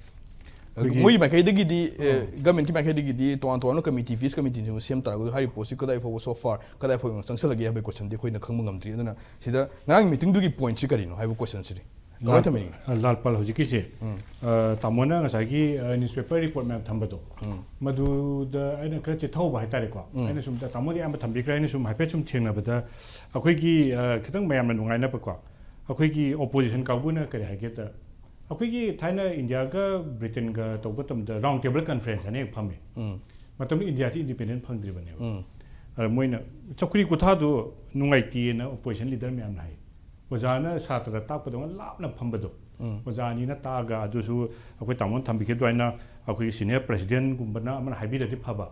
ꯑꯩꯈꯣꯏꯒꯤ ꯃꯣꯏꯒꯤ ꯃꯥꯏꯀꯩꯗꯒꯤꯗꯤ ꯒꯚꯔꯟꯃꯦꯟꯠꯀꯤ ꯃꯥꯏꯀꯩꯗꯒꯤꯗꯤ ꯇꯣꯉꯥꯟ ꯇꯣꯉꯥꯟꯕ ꯀꯃꯤꯇꯤ, ꯄꯤꯁ ꯀꯃꯤꯇꯤꯁꯤꯡ ꯁꯦꯝ ꯇꯥꯔꯒꯁꯨ ꯍꯥꯏꯔꯤꯕ ꯄꯣꯠꯁꯤ ꯀꯗꯥꯏ ꯐꯥꯎꯕ so far ꯀꯗꯥꯏ ꯐꯥꯎꯕ ꯆꯪꯁꯜꯂꯒꯦ ꯍꯥꯏꯕꯒꯤ ꯀꯣꯏꯁꯟꯗꯤ ꯑꯩꯈꯣꯏꯅ ꯈꯪꯕ ꯉꯝꯗ꯭ꯔꯤ꯫ ꯑꯗꯨꯅ ꯁꯤꯗ ꯉꯔꯥꯡ ꯃꯤꯇꯤꯡꯗꯨꯒꯤ ꯄꯣꯏꯟꯠꯁꯤ ꯀꯔꯤꯅꯣ ꯍꯥꯏꯕ ꯀꯣꯏꯁꯟꯁꯤꯗꯤ ꯀꯃꯥꯏꯅ ꯊꯝꯃꯤꯅꯤ? ꯂꯥꯜꯄꯥꯜ, ꯍꯧꯖꯤꯛꯀꯤꯁꯦ ꯑ, ꯇꯥꯃꯣꯅ ꯉꯁꯥꯏꯒꯤ ꯅ꯭ꯌꯨꯁꯄꯦꯄꯔ ꯔꯤꯄꯣꯔꯠ ꯃꯌꯥꯝ ꯊꯝꯕꯗꯣ, ꯃꯗꯨꯗ ꯑꯩꯅ ꯈꯔ ꯆꯤꯊꯍꯧꯕ ꯍꯥꯏꯇꯥꯔꯦꯀꯣ꯫ ꯑꯩꯅ ꯁꯨꯝ ꯇꯥꯃꯣꯗꯤ ꯑꯌꯥꯝꯕ ꯊꯝꯕꯤꯈ꯭ꯔꯦ꯫ ꯑꯩꯅ ꯁꯨꯝ ꯍꯥꯏꯐꯦꯠ ꯁꯨꯝ ꯊꯦꯡꯅꯕꯗ ꯑꯩꯈꯣꯏꯒꯤ ꯑ, ꯈꯤꯇꯪ ꯃꯌꯥꯝꯅ ꯅꯨꯡꯉꯥꯏꯅꯕꯀꯣ, ꯑꯩꯈꯣꯏꯒꯤ ꯑꯣꯄꯣꯖꯤꯁꯟ ꯀꯥꯡꯕꯨꯅ ꯀꯔꯤ ꯍꯥꯏꯒꯦꯗ, ꯑꯩꯈꯣꯏꯒꯤ ꯊꯥꯏꯅ ꯏꯟꯗꯤꯌꯥꯒ ꯕ꯭ꯔꯤꯇꯦꯟꯒ ꯇꯧꯕ ꯃꯇꯝꯗ ꯔꯥꯎꯟ ꯇꯦꯕꯜ ꯀꯟꯐꯔꯦꯟꯁ ꯍꯥꯏꯅ ꯍꯦꯛ ꯐꯝꯃꯤ꯫ ꯃꯇꯝꯗꯨ ꯏꯟꯗꯤꯌꯥꯁꯤ ꯏꯟꯗꯤꯄꯦꯟꯗꯦꯟ ꯐꯪꯗ꯭ꯔꯤꯕꯅꯦꯕ꯫ ꯑꯗ ꯃꯣꯏꯅ ꯆꯧꯀ꯭ꯔꯤ ꯀꯨꯊꯥꯗꯨ ꯅꯨꯡꯉꯥꯏꯇꯦꯅ ꯑꯣꯄꯣꯖꯤꯁꯟ ꯂꯤꯗꯔ ꯃꯌꯥꯝꯅ ꯍꯥꯏ꯫ ꯑꯣꯖꯥꯅ ꯁꯥꯇ꯭ꯔ ꯇꯥꯛꯄꯗꯧꯅ ꯂꯥꯞꯅ ꯐꯝꯕꯗꯣ, ꯑꯣꯖꯥ ꯑꯅꯤꯅ ꯇꯥꯛꯑꯒ, ꯑꯗꯨꯁꯨ ꯑꯩꯈꯣꯏ ꯇꯥꯃꯣꯅ ꯊꯝꯕꯤꯈꯤꯕ ꯑꯗꯨꯃꯥꯏꯅ ꯑꯩꯈꯣꯏꯒꯤ ꯁꯤꯅꯤꯌꯔ ꯄ꯭ꯔꯦꯁꯤꯗꯦꯟꯠꯒꯨꯝꯕꯅ ꯑꯃꯅ ꯍꯥꯏꯕꯤꯔꯗꯤ ꯐꯕ,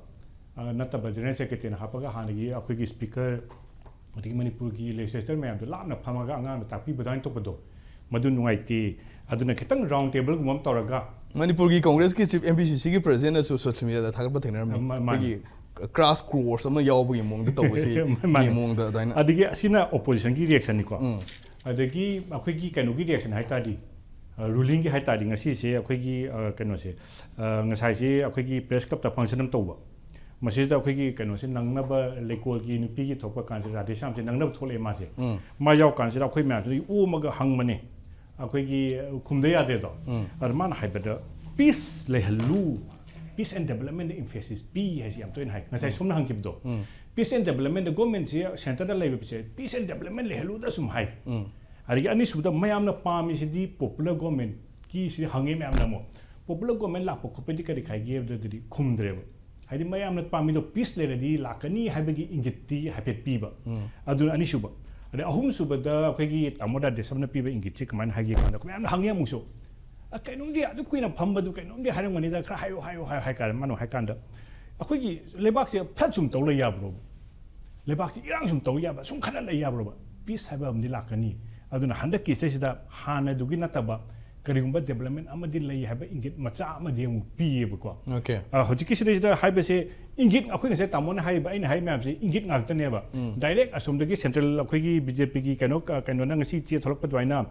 ꯑ, ꯅꯠꯇꯕ ꯖꯦꯅꯔꯦꯜ ꯁꯦꯀ꯭ꯔꯦꯇꯔꯤꯅ ꯍꯥꯞꯄꯒ ꯍꯥꯟꯅꯒꯤ ꯑꯩꯈꯣꯏꯒꯤ ꯁ꯭ꯄꯤꯀꯔ, ꯑꯗꯒꯤ ꯃꯅꯤꯄꯨꯔꯒꯤ ꯂꯦꯖꯤꯁꯂꯦꯇꯔ ꯃꯌꯥꯝꯗꯣ ꯂꯥꯞꯅ ꯐꯝꯃꯒ ꯑꯉꯥꯡꯅ ꯇꯥꯛꯄꯤꯕ ꯑꯗꯨꯃꯥꯏꯅ ꯇꯧꯕꯗꯣ, ꯃꯗꯨ ꯅꯨꯡꯉꯥꯏꯇꯦ꯫ ꯑꯗꯨꯅ ꯈꯤꯇꯪ ꯔꯥꯎꯟ ꯇꯦꯕꯜꯒꯨꯝꯕ ꯑꯃ ꯇꯧꯔꯒ ꯃꯅꯤꯄꯨꯔꯒꯤ ꯀꯣꯡꯒ꯭ꯔꯦꯁꯀꯤ ꯆꯤꯐ, ꯑꯦꯝ ꯄꯤ ꯁꯤ ꯁꯤꯒꯤ ꯄ꯭ꯔꯦꯁꯤꯗꯦꯟꯠꯅꯁꯨ ꯁꯣꯁꯤꯌꯦꯜ ꯃꯤꯗꯤꯌꯥꯗ ꯊꯥꯒꯠꯄ ꯊꯦꯡꯅꯔꯝꯃꯤ꯫ ꯑ, ꯃꯥ-, ꯃꯥꯅꯤ꯫ ꯑꯩꯈꯣꯏꯒꯤ ꯀ꯭ꯔꯥꯁ ꯀꯣꯔꯁ ꯑꯃ ꯌꯥꯎꯕꯒꯤ ꯃꯑꯣꯡꯗ ꯇꯧꯕꯁꯤ ꯃꯥꯅꯤ꯫ ꯃꯑꯣꯡꯗ ꯑꯗꯨꯃꯥꯏꯅ꯫ ꯑꯗꯒꯤ ꯑꯁꯤꯅ ꯑꯣꯄꯣꯖꯤꯁꯟꯒꯤ ꯔꯤꯌꯦꯛꯁꯟꯅꯤꯀꯣ꯫ ꯑꯗꯒꯤ ꯑꯩꯈꯣꯏꯒꯤ ꯀꯩꯅꯣꯒꯤ ꯔꯤꯌꯦꯛꯁꯟ ꯍꯥꯏ ꯇꯥꯔꯗꯤ, ꯑ, ꯔꯨꯂꯤꯡꯒꯤ ꯍꯥꯏ ꯇꯥꯔꯗꯤ, ꯉꯁꯤꯁꯦ ꯑꯩꯈꯣꯏꯒꯤ, ꯑ, ꯀꯩꯅꯣꯁꯦ, ꯑ, ꯉꯁꯥꯏꯁꯦ ꯑꯩꯈꯣꯏꯒꯤ ꯄ꯭ꯔꯦꯁ ꯀ꯭ꯂꯕꯇ ꯐꯪꯁꯟ ꯑꯃ ꯇꯧꯕ, ꯃꯁꯤꯗ ꯑꯩꯈꯣꯏꯒꯤ ꯀꯩꯅꯣꯁꯦ ꯅꯪꯅꯕ, ꯂꯩꯀꯣꯜꯒꯤ ꯅꯨꯄꯤꯒꯤ ꯊꯣꯛꯄ ꯀꯥꯟꯁꯤꯗ ꯔꯥꯙꯦꯁ꯭ꯌꯥꯝꯁꯦ ꯅꯪꯅꯕ ꯊꯣꯛꯂꯛꯑꯦ ꯃꯥꯁꯦ꯫ ꯃꯥ ꯌꯥꯎ ꯀꯥꯟꯁꯤꯗ ꯑꯩꯈꯣꯏ ꯃꯌꯥꯝꯁꯤꯅ ꯑꯣꯝꯃꯒ ꯍꯪꯕꯅꯦ, ꯑꯩꯈꯣꯏꯒꯤ ꯈꯨꯝꯗ ꯌꯥꯗꯦꯗꯣ꯫ ꯑꯗ ꯃꯥꯅ ꯍꯥꯏꯕꯗ, "ꯄꯤꯁ ꯂꯩꯍꯜꯂꯨ, ꯄꯤꯁ ꯑꯦꯟ ꯗꯦꯕꯂꯞꯃꯦꯟꯗ ꯏꯝꯐꯦꯁꯤꯁ ꯄꯤ" ꯍꯥꯏꯁꯤ ꯌꯥꯝ ꯇꯣꯏꯅ ꯍꯥꯏ꯫ ꯉꯁꯥꯏ ꯁꯣꯝꯅ ꯍꯪꯈꯤꯕꯗꯣ, ꯄꯤꯁ ꯑꯦꯟ ꯗꯦꯕꯂꯞꯃꯦꯟꯗ ꯒꯣꯔꯃꯦꯟꯁꯤ ꯁꯦꯟꯇꯔꯗ ꯂꯩꯕꯁꯦ ꯄꯤꯁ ꯑꯦꯟ ꯗꯦꯕꯂꯞꯃꯦꯟ ꯂꯩꯍꯜꯂꯨꯗ ꯁꯨꯝ ꯍꯥꯏ꯫ ꯑꯗꯒꯤ ꯑꯅꯤꯁꯨꯕꯗ ꯃꯌꯥꯝꯅ ꯄꯥꯝꯃꯤꯁꯤꯗꯤ ꯄꯣꯄꯨꯂꯔ ꯒꯣꯔꯃꯦꯟꯀꯤ ꯁꯤꯗꯤ ꯍꯪꯉꯤ ꯃꯌꯥꯝꯅ ꯑꯃꯨꯛ, "ꯄꯣꯄꯨꯂꯔ ꯒꯣꯔꯃꯦꯟ ꯂꯥꯛꯄ ꯈꯣꯠꯄꯗꯤ ꯀꯔꯤ ꯈꯥꯏꯒꯦ?" ꯍꯥꯏꯕꯗꯗꯤ ꯈꯨꯝꯗ꯭ꯔꯦꯕ꯫ ꯍꯥꯏꯗꯤ ꯃꯌꯥꯝꯅ ꯄꯥꯝꯃꯤꯗꯣ ꯄꯤꯁ ꯂꯩꯔꯗꯤ ꯂꯥꯛꯀꯅꯤ ꯍꯥꯏꯕꯒꯤ ꯏꯪꯒꯤꯠꯇꯤ ꯍꯥꯏꯐꯦꯠ ꯄꯤꯕ꯫ ꯑꯗꯨꯅ ꯑꯅꯤꯁꯨꯕ꯫ ꯑꯗꯩ ꯑꯍꯨꯝꯁꯨꯕꯗ ꯑꯩꯈꯣꯏꯒꯤ ꯇꯥꯃꯣ ꯔꯥꯙꯦꯁ꯭ꯌꯥꯝꯅ ꯄꯤꯕ ꯏꯪꯒꯤꯠꯁꯤ ꯀꯃꯥꯏꯅ ꯍꯥꯏꯒꯦ ꯀꯥꯟꯗ, ꯑꯩꯈꯣꯏ ꯃꯌꯥꯝꯅ ꯍꯪꯉꯤ ꯑꯃꯨꯛꯁꯨ, "ꯑ, ꯀꯩꯅꯣꯝꯗꯤ ꯑꯗꯨ ꯀꯨꯏꯅ ꯐꯝꯕꯗꯨ ꯀꯩꯅꯣꯝꯗꯤ ꯍꯥꯏꯔꯝꯒꯅꯤꯗ, ꯈꯔ ꯍꯥꯏꯌꯨ, ꯍꯥꯏꯌꯨ, ꯍꯥꯏꯌꯨ" ꯍꯥꯏ ꯀꯥꯟꯗ, ꯃꯥꯅ ꯍꯥꯏ ꯀꯥꯟꯗ, "ꯑꯩꯈꯣꯏꯒꯤ ꯂꯩꯕꯥꯛꯁꯦ ꯐ꯭ꯂꯠ ꯁꯨꯝ ꯇꯧ ꯂꯩ ꯌꯥꯕ꯭ꯔꯣ? ꯂꯩꯕꯥꯛꯁꯤ ꯏꯔꯥꯡ ꯁꯨꯝ ꯇꯧ ꯌꯥꯕ, ꯁꯨꯝ ꯈꯠꯅ ꯂꯩ ꯌꯥꯕ꯭ꯔꯣꯕ? ꯄꯤꯁ ꯍꯥꯏꯕ ꯑꯃꯗꯤ ꯂꯥꯛꯀꯅꯤ꯫ ꯑꯗꯨꯅ ꯍꯟꯗꯛꯀꯤ ꯁꯤꯗꯩꯁꯤꯗ ꯍꯥꯟꯅꯗꯨꯒꯤ ꯅꯠꯇꯕ ꯀꯔꯤꯒꯨꯝꯕ ꯗꯦꯕꯂꯞꯃꯦꯟ ꯑꯃꯗꯤ ꯂꯩ" ꯍꯥꯏꯕ ꯏꯪꯒꯤꯠ ꯃꯆꯥ ꯑꯃꯗꯤ ꯑꯃꯨꯛ ꯄꯤꯌꯦꯕꯀꯣ꯫ ꯑꯣꯀꯦ꯫ ꯑ, ꯍꯧꯖꯤꯛꯀꯤꯁꯤꯗꯩꯁꯤꯗ ꯍꯥꯏꯕꯁꯦ ꯏꯪꯒꯤꯠ, ꯑꯩꯈꯣꯏ ꯉꯁꯥꯏ ꯇꯥꯃꯣꯅ ꯍꯥꯏꯔꯤꯕ, ꯑꯩꯅ ꯍꯥꯏꯔꯤꯕ ꯃꯌꯥꯝꯁꯦ ꯏꯪꯒꯤꯠ ꯉꯥꯛꯇꯅꯦꯕ꯫ ꯗꯥꯏꯔꯦꯛ ꯑꯁꯣꯝꯗꯒꯤ ꯁꯦꯟꯇ꯭ꯔꯦꯜ ꯑꯩꯈꯣꯏꯒꯤ ꯕꯤ ꯖꯦ ꯄꯤꯒꯤ ꯀꯩꯅꯣ, ꯀꯩꯅꯣꯅ ꯉꯁꯤ ꯆꯦ ꯊꯣꯛꯂꯛꯄ ꯑꯗꯨꯃꯥꯏꯅ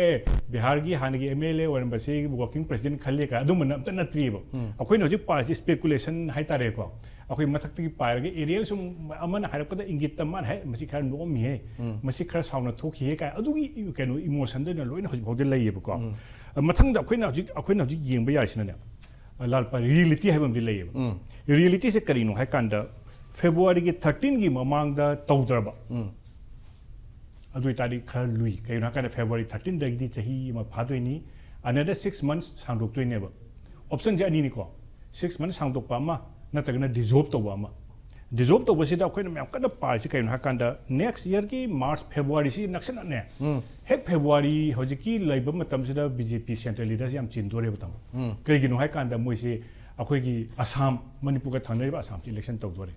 ꯑꯦ, ꯕꯤꯍꯥꯔꯒꯤ ꯍꯥꯟꯅꯒꯤ ꯑꯦꯝ ꯑꯦꯜ ꯑꯦ ꯑꯣꯏꯔꯝꯕꯁꯤ ꯋꯥꯔꯀꯤꯡ ꯄ꯭ꯔꯁꯤꯗꯦꯟ ꯈꯜꯂꯦ ꯀꯥꯏ ꯑꯗꯨꯝꯕꯅ ꯑꯝꯇ ꯅꯠꯇ꯭ꯔꯤꯕ꯫ ꯑꯩꯈꯣꯏꯅ ꯍꯧꯖꯤꯛ ꯄꯥꯔꯤꯁꯤ ꯏꯁꯄꯦꯀꯨꯂꯦꯁꯟ ꯍꯥꯏꯇꯥꯔꯦꯀꯣ꯫ ꯑꯩꯈꯣꯏ ꯃꯊꯛꯇꯒꯤ ꯄꯥꯏꯔꯒ ꯑꯦꯔꯤꯌꯦꯜ ꯁꯨꯝ ꯑꯃꯅ ꯍꯥꯏꯔꯛꯄꯗ ꯏꯪꯒꯤꯠꯇ ꯃꯥꯅ ꯍꯥꯏ, "ꯃꯁꯤ ꯈꯔ ꯅꯣꯛꯑꯝꯃꯤꯍꯦ, ꯃꯁꯤ ꯈꯔ ꯁꯥꯎꯅ ꯊꯣꯛꯈꯤꯍꯦ" ꯀꯥꯏ ꯑꯗꯨꯒꯤ ꯀꯩꯅꯣ ꯏꯃꯣꯁꯟꯗ ꯑꯣꯏꯅ ꯂꯣꯏꯅ ꯍꯧꯖꯤꯛ ꯐꯥꯎꯗꯤ ꯂꯩꯌꯦꯕꯀꯣ꯫ ꯃꯊꯪꯗ ꯑꯩꯈꯣꯏꯅ ꯍꯧꯖꯤꯛ, ꯑꯩꯈꯣꯏꯅ ꯍꯧꯖꯤꯛ ꯌꯦꯡꯕ ꯌꯥꯔꯤꯁꯤꯅꯅꯦ, ꯂꯥꯜꯄꯥ, ꯔꯤꯌꯦꯂꯤꯇꯤ ꯍꯥꯏꯕ ꯑꯃꯗꯤ ꯂꯩꯌꯦꯕ꯫ ꯔꯤꯌꯦꯂꯤꯇꯤꯁꯦ ꯀꯔꯤꯅꯣ ꯍꯥꯏ ꯀꯥꯟꯗ, ꯐꯦꯕ꯭ꯔꯨꯋꯥꯔꯤꯒꯤ ꯊꯥꯔꯇꯤꯟꯒꯤ ꯃꯃꯥꯡꯗ ꯇꯧꯗ꯭ꯔꯕ, ꯑꯗꯨ ꯑꯣꯏꯇꯥꯔꯗꯤ ꯈꯔ ꯂꯨꯏ꯫ ꯀꯩꯒꯤꯅꯣ ꯍꯥꯏ ꯀꯥꯟꯗ ꯐꯦꯕ꯭ꯔꯨꯋꯥꯔꯤ ꯊꯥꯔꯇꯤꯟꯗꯒꯤꯗꯤ ꯆꯍꯤ ꯑꯃ ꯐꯥꯗꯣꯏꯅꯤ, another six months ꯁꯥꯡꯗꯣꯛꯇꯣꯏꯅꯦꯕ꯫ ꯑꯣꯞꯁꯟꯁꯦ ꯑꯅꯤꯅꯤꯀꯣ, ꯁꯤꯛꯁ ꯃꯟꯊ ꯁꯥꯡꯗꯣꯛꯄ ꯑꯃ, ꯅꯠꯇ꯭ꯔꯒꯅ ꯗꯤꯖꯣꯜꯕ ꯇꯧꯕ ꯑꯃ꯫ ꯗꯤꯖꯣꯜꯕ ꯇꯧꯕꯁꯤꯗ ꯑꯩꯈꯣꯏꯅ ꯃꯌꯥꯝ ꯀꯟꯅ ꯄꯥꯔꯤꯁꯤ ꯀꯩꯅꯣ ꯍꯥꯏ ꯀꯥꯟꯗ, ꯅꯦꯛꯁ ꯌꯔꯒꯤ ꯃꯥꯔꯆ, ꯐꯦꯕ꯭ꯔꯨꯋꯥꯔꯤꯁꯤ ꯅꯛꯁꯤꯟꯅꯅꯦ, ꯍꯦꯛ ꯐꯦꯕ꯭ꯔꯨꯋꯥꯔꯤ ꯍꯧꯖꯤꯛꯀꯤ ꯂꯩꯕ ꯃꯇꯝꯁꯤꯗ ꯕꯤ ꯖꯦ ꯄꯤ ꯁꯦꯟꯇ꯭ꯔꯦꯜ ꯂꯤꯗꯔꯁꯤ ꯌꯥꯝ ꯆꯦꯟꯗꯣꯔꯦꯕ, ꯇꯥꯃꯣ꯫ ꯀꯩꯒꯤꯅꯣ ꯍꯥꯏ ꯀꯥꯟꯗ ꯃꯣꯏꯁꯤ ꯑꯩꯈꯣꯏꯒꯤ ꯑꯁꯥꯝ, ꯃꯅꯤꯄꯨꯔꯒ ꯊꯪꯅꯔꯤꯕ ꯑꯁꯥꯝꯁꯤ ꯏꯂꯦꯛꯁꯟ ꯇꯧꯗꯣꯔꯦ,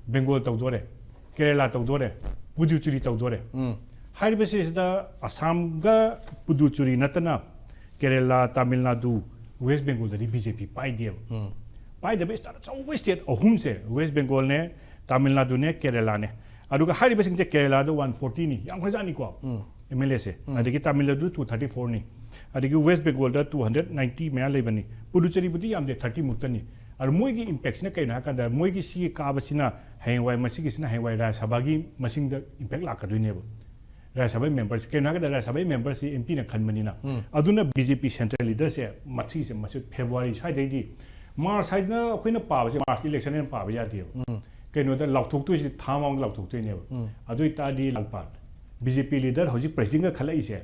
ꯕꯦꯡꯒꯣꯜ ꯇꯧꯗꯣꯔꯦ, ꯀꯦꯔꯦꯂꯥ ꯇꯧꯗꯣꯔꯦ, ꯄꯨꯗꯨꯆꯦꯔꯤ ꯇꯧꯗꯣꯔꯦ꯫ ꯍꯥꯏꯔꯤꯕꯁꯤꯗ ꯑꯁꯥꯝꯒ ꯄꯨꯗꯨꯆꯦꯔꯤ ꯅꯠꯇꯅ ꯀꯦꯔꯦꯂꯥ, ꯇꯥꯃꯤꯜ ꯅꯥꯗꯨ, ꯋꯦꯁ ꯕꯦꯡꯒꯣꯜꯗꯗꯤ ꯕꯤ ꯖꯦ ꯄꯤ ꯄꯥꯏꯗꯦꯕ꯫ ꯄꯥꯏꯗꯕ ꯁ꯭ꯇꯦꯠ ꯑꯆꯧꯕ ꯁ꯭ꯇꯦꯠ ꯑꯍꯨꯝꯁꯦ, ꯋꯦꯁ ꯕꯦꯡꯒꯣꯜꯅꯦ, ꯇꯥꯃꯤꯜ ꯅꯥꯗꯨꯅꯦ, ꯀꯦꯔꯦꯂꯥꯅꯦ꯫ ꯑꯗꯨꯒ ꯍꯥꯏꯔꯤꯕꯁꯤꯡꯁꯦ, ꯀꯦꯔꯦꯂꯥꯗ ꯋꯥꯟ ꯐꯣꯔꯇꯤꯅꯤ, ꯌꯥꯝꯈ꯭ꯔꯖꯥꯠꯅꯤꯀꯣ, ꯑꯦꯝ ꯑꯦꯜ ꯑꯦꯁꯦ꯫ ꯑꯗꯒꯤ ꯇꯥꯃꯤꯜ ꯅꯥꯗꯨ ꯇꯨ ꯊꯥꯔꯇꯤ ꯐꯣꯔꯅꯤ, ꯑꯗꯒꯤ ꯋꯦꯁ ꯕꯦꯡꯒꯣꯜꯗ ꯇꯨ ꯍꯟꯗ꯭ꯔꯦꯠ ꯅꯥꯏꯟꯇꯤ ꯃꯌꯥ ꯂꯩꯕꯅꯤ, ꯄꯨꯗꯨꯆꯦꯔꯤꯕꯨꯗꯤ ꯌꯥꯝꯗꯦ, ꯊꯥꯔꯇꯤ ꯃꯨꯛꯇꯅꯤ꯫ ꯑꯗꯣ ꯃꯣꯏꯒꯤ ꯏꯝꯄꯦꯛꯁꯤꯅ ꯀꯩꯅꯣ ꯍꯥꯏ ꯀꯥꯟꯗ, ꯃꯣꯏꯒꯤ ꯁꯤꯒꯤ ꯀꯥꯕꯁꯤꯅ ꯍꯌꯦꯡꯋꯥꯏ, ꯃꯁꯤꯒꯤꯁꯤꯅ ꯍꯌꯦꯡꯋꯥꯏ ꯔꯥꯖ꯭ꯌ ꯁꯚꯥꯒꯤ ꯃꯁꯤꯡꯗ ꯏꯝꯄꯦꯛ ꯂꯥꯛꯀꯗꯣꯏꯅꯦꯕ꯫ ꯔꯥꯖ꯭ꯌ ꯁꯚꯥꯒꯤ ꯃꯦꯝꯕꯔꯁꯤ, ꯀꯩꯅꯣ ꯍꯥꯏ ꯀꯥꯟꯗ, ꯔꯥꯖ꯭ꯌ ꯁꯚꯥꯒꯤ ꯃꯦꯝꯕꯔꯁꯤ ꯑꯦꯝ ꯄꯤꯅ ꯈꯟꯕꯅꯤꯅ꯫ ꯑꯗꯨꯅ ꯕꯤ ꯖꯦ ꯄꯤ ꯁꯦꯟꯇ꯭ꯔꯦꯜ ꯂꯤꯗꯔꯁꯦ ꯃꯊꯤꯁꯦ, ꯃꯁꯤ ꯐꯦꯕ꯭ꯔꯨꯋꯥꯔꯤ ꯁ꯭ꯋꯥꯏꯗꯩꯗꯤ, ꯃꯥꯔꯆ ꯍꯥꯏꯗꯅ ꯑꯩꯈꯣꯏꯅ ꯄꯥꯕꯁꯦ, ꯃꯥꯔꯆ ꯏꯂꯦꯛꯁꯟ ꯍꯥꯏꯅ ꯄꯥꯕ ꯌꯥꯗꯦꯕ꯫ ꯀꯩꯅꯣꯗ ꯂꯥꯎꯊꯣꯛꯇꯣꯏꯁꯤꯗꯤ ꯊꯥ ꯃꯃꯥꯡꯗ ꯂꯥꯎꯊꯣꯛꯇꯣꯏꯅꯦꯕ꯫ ꯑꯗꯨ ꯑꯣꯏꯇꯥꯔꯗꯤ ꯂꯥꯜꯄꯥ, ꯕꯤ ꯖꯦ ꯄꯤ ꯂꯤꯗꯔ ꯍꯧꯖꯤꯛ ꯄ꯭ꯔꯦꯁꯤꯗꯦꯟꯠꯀ ꯈꯜꯂꯛꯏꯁꯦ,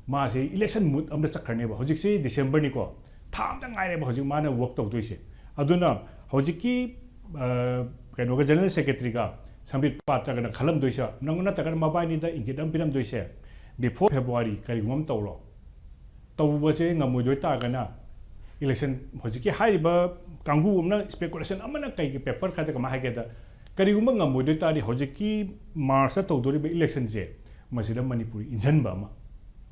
ꯃꯥꯁꯦ ꯏꯂꯦꯛꯁꯟ ꯃꯨꯗ ꯑꯃꯗ ꯆꯠꯈ꯭ꯔꯅꯦꯕ꯫ ꯍꯧꯖꯤꯛꯁꯦ ꯗꯤꯁꯦꯝꯕꯔꯅꯤꯀꯣ, ꯊꯥ ꯑꯃꯇ ꯉꯥꯏꯔꯦꯕ ꯍꯧꯖꯤꯛ ꯃꯥꯅ ꯋꯥꯔꯛ ꯇꯧꯗꯣꯏꯁꯦ꯫ ꯑꯗꯨꯅ ꯍꯧꯖꯤꯛꯀꯤ, ꯑ, ꯀꯩꯅꯣꯒ, ꯖꯦꯅꯔꯦꯜ ꯁꯦꯀ꯭ꯔꯦꯇꯔꯤꯒ ꯁꯝꯕꯤꯠ ꯄꯥꯇ꯭ꯔꯒꯅ ꯈꯜꯂꯝꯗꯣꯏꯁꯦ, ꯅꯪ ꯅꯠꯇ꯭ꯔꯒꯅ ꯃꯕꯥꯏꯅꯤꯗ ꯏꯪꯒꯤꯠ ꯑꯃ ꯄꯤꯔꯝꯗꯣꯏꯁꯦ, ꯕꯤꯐꯣꯔ ꯐꯦꯕ꯭ꯔꯨꯋꯥꯔꯤ ꯀꯔꯤꯒꯨꯝꯕ ꯑꯃ ꯇꯧꯔꯣ, ꯇꯧꯕꯁꯦ ꯉꯝꯃꯣꯏꯗꯣꯏ ꯇꯥꯔꯒꯅ, ꯏꯂꯦꯛꯁꯟ ꯍꯧꯖꯤꯛꯀꯤ ꯍꯥꯏꯔꯤꯕ ꯀꯥꯡꯕꯨ ꯑꯃꯅ ꯏꯁꯄꯦꯀꯨꯂꯦꯁꯟ ꯑꯃꯅ ꯀꯩꯒꯤ ꯄꯦꯄꯔ ꯈꯔꯗ ꯀꯃꯥꯏꯅ ꯍꯥꯏꯒꯦꯗ, ꯀꯔꯤꯒꯨꯝꯕ ꯉꯝꯃꯣꯏꯗꯣꯏ ꯇꯥꯔꯗꯤ ꯍꯧꯖꯤꯛꯀꯤ ꯃꯥꯔꯆꯇ ꯇꯧꯗꯣꯔꯤꯕ ꯏꯂꯦꯛꯁꯟꯁꯦ, ꯃꯁꯤꯗ ꯃꯅꯤꯄꯨꯔ ꯏꯟꯁꯤꯟꯕ ꯑꯃ꯫